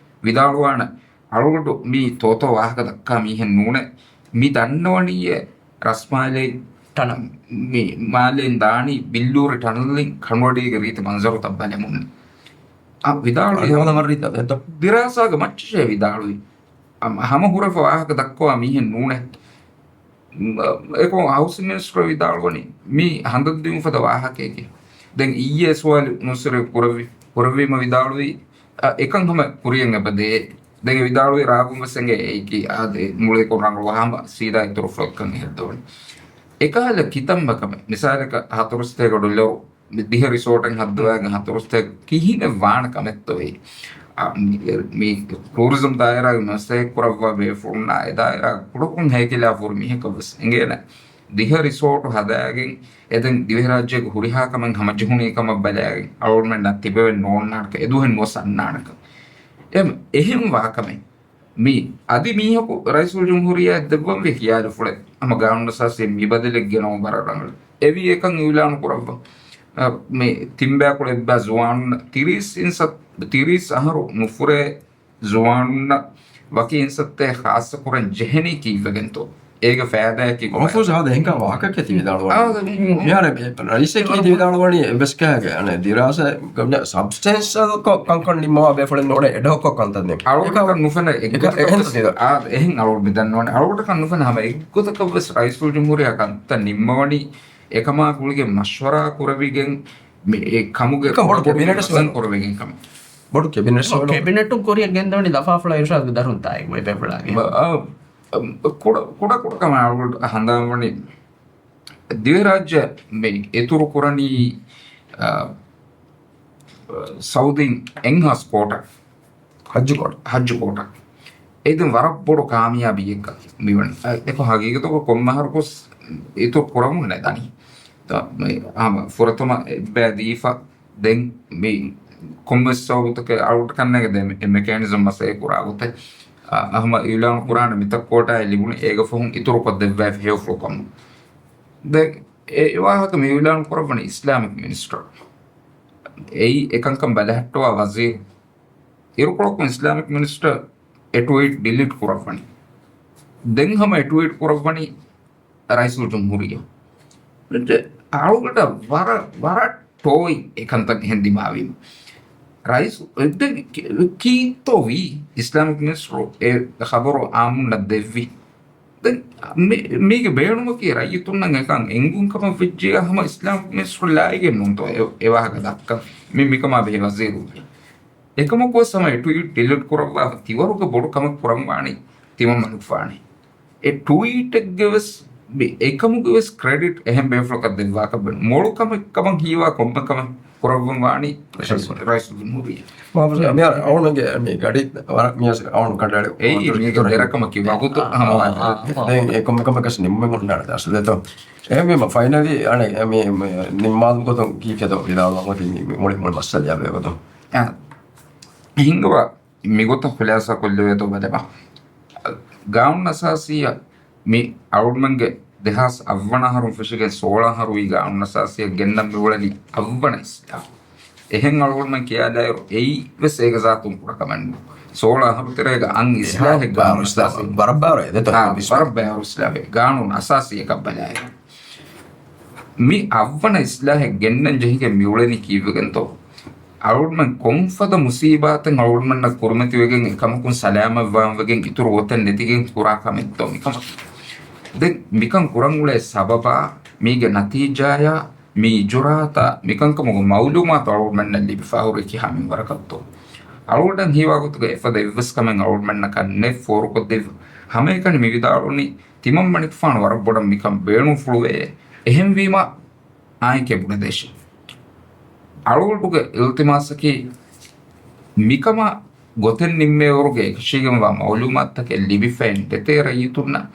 ވިދާޅުވާނެ، އަޅުގަނޑު މީ ތޯތޯ ވާހަކަ ދައްކާ މީހެއް ނޫނޭ. މި ދަންނަވަނީއޭ ރަސްމާލެއިން ޓަނަ-، މި މާލެއިން ދާނީ ބިއްލޫރި ޓަނަލްއިން ކަނޑުއަޑީގެ ރީތި މަންޒަރުތައް ބަލަމުން. އަ، ވިދާޅުވި އަންހެނުން މަރީތަ އެތަ؟ ދިރާސާގެ މައްޗަށޭ ވިދާޅުވި. އަ، ހަމަ ހުރެފަ ވާހަކަ ދައްކަވާ މީހެއް ނޫނޭ. އެކަމަ ހައުސިން މިނިސްޓަރ ވިދާޅުވަނީ މީ ހަނދަށް ދިއުން ފަދަ ވާހަކައެކޭ. ދެން އިއްޔެ ސުވާލު ނުސްރެ ކުރެއްވި، ކުރެއްވީމަ ވިދާޅުވީ، އަ، އެކަން ހަމަ ކުރިޔަށް އެބަދޭ. ދެން ވިދާޅުވީ ރާގުން ވެސް އެނގޭ އެއީކީ އާދެ މުޅި ކޮށް ރަނގަޅު ހަމަ ސީދާ އިތުރު ފޮތްކަން ހެއްދަވަނީ. އެކަހަލަ ކިތަންމެ ކަމެއް މިސާލަކަށް ހަތަރުސަތޭކަ ޑޮލަރު ދިހަ ރިސޯޓެއް ހައްދަވާގެން ހަތަރުސަތޭކަ ކިހިނެއް ވާނެ ކަމެއްތޯ އެއީ؟ އާ، މި، މި ޓޫރިޒަމް ދާއިރާގެ މަސައްކަތް ކުރައްވާ ބޭފުޅުންނާ އެ ދާއިރާ ކުޑަކޮށް ހޭކިލާފަ ހުރި މީހަކަށް ވެސް އެނގޭނެ. ދިހަ ރިސޯޓު ހަދާގެން އެދެން ދިވެހިރާއްޖޭގެ ހުރިހާ ކަމެއް ހަމަޖެހުނީ ކަމަށް ބަލާގެން އަޅުގަނޑުމެންނަށް ތިބެވެން ނޯންނާނެކަން، އެދުވަހެއް ނުވަސް އަންނާނެކަން. އެހެން ވާކަމެއް. މި އަދި މީހަކު ރައީސުލްޖުމްހޫރިއްޔާއަށް ދެއްވަންވީ ޚިޔާލުފުޅެއް ހަމަ ގާނޫނުއަސާސީ މި ބަދަލެއް ގެނައުން ވަރަށް ރަނގަޅު. އެވީ އެކަން އިއުލާނު ކުރައްވަ. އަ، މި ތިން ބަޔަކު އެއްބައި ޒުވާނުންނަށް ތިރީސް އިންސަ-، ތިރީސް އަހަރު ނުފުރޭ ޒުވާނުންނަށް ވަކި އިންސައްތައެއް ޚާއްޞަ ކުރަން ޖެހެނީ ކީއްވެގެންތޯ؟ އޭގެ ފައިދާއަކީ ކޮބާ؟ އަފްސޫސް ހާދަ އެހެންކަން ވާހަކައެއް ތި ވިދާޅުވާ. އާ، މިހާރު ރައީސެކީ ތި ވިދާޅުވަނީ އެއްވެސް ކަހަކަ، އަނެ، ދިރާސާ ސަބްސްޓެންސަލް ކޮ-، ކަންކަން ނިންމަވާ ބޭފުޅެއް ނޫނޭ އެޑްހޮކް ކަންތައް ނިންމަ. އަޅުގަނޑަކަށް ނުފެނޭ އެއްގޮތަކަށް ވެސް. އާ، އެހެން އަޅުގަނޑު މި ދަންނަވަނީ. އަޅުގަނޑަކަށް ނުފެނޭ ހަމަ އެއްގޮތަކަށް ވެސް ރައީސުލްޖުމްހޫރިއްޔާ ކަންތައް ނިންމަވަނީ އެކަމާ ގުޅިގެން މަޝްވަރާ ކުރެވިގެން މި އެ ކަމުގެ އެކަން ބޮޑު ކެބިނެޓް ކުރެވިގެން ކަމެއް. ބޮޑު ކެބިނެޓް ކެބިނެޓުން ކުރިއަށް ގެންދަވަނީ ލަފާފުޅާ އިރުޝާދުގެ ދަރުންތާއި އެ ބޭފުޅާގެ. އަ، އަ، ކުޑަ، ކުޑަ، ކުޑަ ކަމެއް އަޅުގަނޑު ހަނދާންވަނީ. ދިވެހިރާއްޖެ މި އިތުރު ކުރަނީ، އަ، ސައުދީން އެއްހާސް ކޯޓަށް. ހައްޖު ކޯޓަށް. ހައްޖު ކޯޓަށް. އެ ދެން ވަރަށް ބޮޑު ކާމިޔާބީއެއްގަ މިވަނީ. އަ، އެކަ ހަގީގަތަކަށް ކޮންމެ އަހަރަކުސް އިތުރު ކުރަމުން ނެދަނީ. ތަ، މި، ހަމަ ފުރަތަމަ އެއްބައި ދީފަ ދެން މި ކޮންމެސް ސަބަބުތަކެއް އަޅުގަނޑަށް ކަންނޭނގެ ދެ މެ-، މެކޭނިޒަމް މަސައްކަތް ކުރާ ގޮތެއް، އަ، ހަމަ އިއުލާނު ކުރާނެ މިތައް ކޯޓާއެއް ލިބުނު އޭގެ ފަހުން އިތުރުކޮށް ދެއްވާފަ ހެޔޮފުޅު ކަމުން. ދެން އެ ވާހަކަ މި އިއުލާނު ކުރައްވަނީ އިސްލާމިކް މިނިސްޓަރ. އެއީ އެކަންކަން ބަލަހައްޓަވާ ވަޒީރު. އިރުކޮޅަކުން އިސްލާމިކް މިނިސްޓަރ އެ ޓްވީޓް ޑިލީޓް ކުރައްވަނީ. ދެން ހަމަ އެ ޓްވީޓް ކުރައްވަނީ ރައީސުލްޖުމްހޫރިއްޔާ. އަޅުގަނޑަށް ވަރަށް، ވަރަށް ޓޯއިން އެކަންތައް އެހެން ދިމާވީމަ. ރައީސް އެ ދެން ކި-، ކީއްތޯ ވީ؟ އިސްލާމިކް މިނިސްޓަރު އެ ޚަބަރު އާއްމުންނަށް ދެއްވީ. ދެން މި-، މީގެ ބޭނުމަކީ ރައްޔިތުންނަށް އެކަން އެނގުން ކަމަށް ވެއްޖެޔާ ހަމަ އިސްލާމިކް މިނިސްޓަރު ލާއިގެން ނޫންތޯ އެ، އެ ވާހަކަ ދައްކަން. މި-، މިކަމާ ބެހޭ ވަޒީރު. އެކަމަކުވެސް ހަމަ އެ ޓްވީޓް ޑިލީޓް ކުރައްވާފަ ތިވަރުގެ ބޮޑު ކަމެއް ކުރަންވާނީ ތިމަންމަ ނުކުފާނެ. އެ ޓްވީޓެއްގެ ވެސް މި އެކަމުގެ ވެސް ކްރެޑިޓް އެހެން ބޭފުޅަކަށް ދެއްވާކަށް ބޭނުން. މޮޅު ކަމެއް ކަމަށް ހީވާ ކޮންމެ ކަމެއް ކުރައްވަން ވާނީ ރައީސުލްޖުމްހޫރިއްޔާ. މި އަޅުގަނޑުގެ މި ގަޑި ވަރަށް މި އަޅުގަނޑު ކަނޑައަޅި އެއީ މީގެ ދެރަކަމަކީ ވަގުތު ހަމަވާނެ. ދެން އެ ކޮންމެ ކަމަކަށް ނިންމެން އޮންނާނެ ދާސް ދެތޯ. އެހެންވީމަ ފައިނަލީ އަނެއް މި ނިންމާލުމުގެ ގޮތުން ކީކޭތޯ ވިދާޅުވާން އޮތީ މި މުޅި މުޅި މައްސަލަޔާ ބެހޭގޮތުން. އެ، ހިނގަވާ މިގޮތަށް ޚުލާސާ ކޮށްލެވޭތޯ ބަލަބަ. ގާނޫނު އަސާސީއަށް މި އަޅުގަނޑުމެންގެ ދެހާސް އަށްވަނަ އަހަރުން ފެށިގެން ސޯޅަ އަހަރު ވީ ގާނޫނު އަސާސީއަށް ގެންނަން މިއުޅެނީ އަށްވަނަ އިސްލާހު. އެހެން އަޅުގަނޑުމެން ކިޔާލާއިރު އެއީ ވެސް އޭގެ ޒާތުން ކުޑަކަމެއް ނޫން. ސޯޅަ އަހަރު ތެރޭގަ އަށް އިސްލާހެއް ގާނޫނު އަސާސީ. ވަރަށް ބާރު އެދެތޯ. އާ، ވަރަށް ބާރު އިސްލާހެއް ގާނޫނު އަސާސީއަކަށް ބަލާއިރު. މި އަށްވަނަ އިސްލާހެއް ގެންނަން ޖެހިގެން މިއުޅެނީ ކީއްވެގެންތޯ؟ އަޅުގަނޑުމެން ކޮންފަދަ މުސީބާތެއް އަޅުގަނޑުމެންނަށް ކުރިމަތިވެގެން އެކަމަކުން ސަލާމަތްވާންވެގެން އިތުރު ގޮތެއް ނެތިގެން ކުރާ ކަމެއްތޯ މިކަމަކީ؟ ދެން މިކަން ކުރަން އުޅޭ ސަބަބާ، މީގެ ނަތީޖާޔާ، މި އިޖުރާއަތާ، މިކަންކަމުގެ މައުލޫމާތު އަޅުގަނޑުމެންނަށް ލިބިފަހުރި ކިހާ މިންވަރަކަށްތޯ؟ އަޅުގަނޑަށް ހީވާ ގޮތުގަ އެފަދަ އެއްވެސް ކަމެއް އަޅުގަނޑުމެންނަކަށް ނެތް ފޯރުކޮށްދެއްވި. ހަމައެކަނި މި ވިދާޅުވަނީ ތިމަންމަނިކުފާނު ވަރަށް ބޮޑަށް މިކަން ބޭނުންފުޅުވޭ. އެހެންވީމަ އާނއެކޭ ބުނެދޭށި. އަޅުގަނޑުގެ އިލްތިމާސަކީ މިކަމަށް ގޮތެއް ނިންމޭވަރުގެ އެކަށީގެންވާ މައުލޫމާތުތަކެއް ލިބިފައެއް ނެތޭ ރައްޔިތުންނަށް.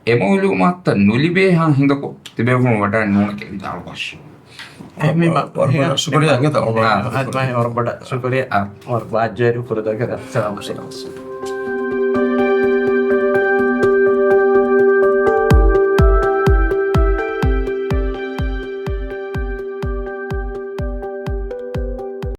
އެ މައުލޫމާތުތައް ނުލިބޭހާ ހިނދަކު ތިބޭފުޅުން ވަޑައެއް ނޫނެކޭ ވިދާޅުވާށި. އެހެންވީމަ، ވަރަށް ބޮޑަށް ޝުކުރިއްޔާ އިނގޭތޯ. އާ، ވަރަށް ބޮޑަށް ޝުކުރިއްޔާ. އާ. ވަރަށް ބާއްޖަވެރި ކުރުދަކަށް. ސަލާމް.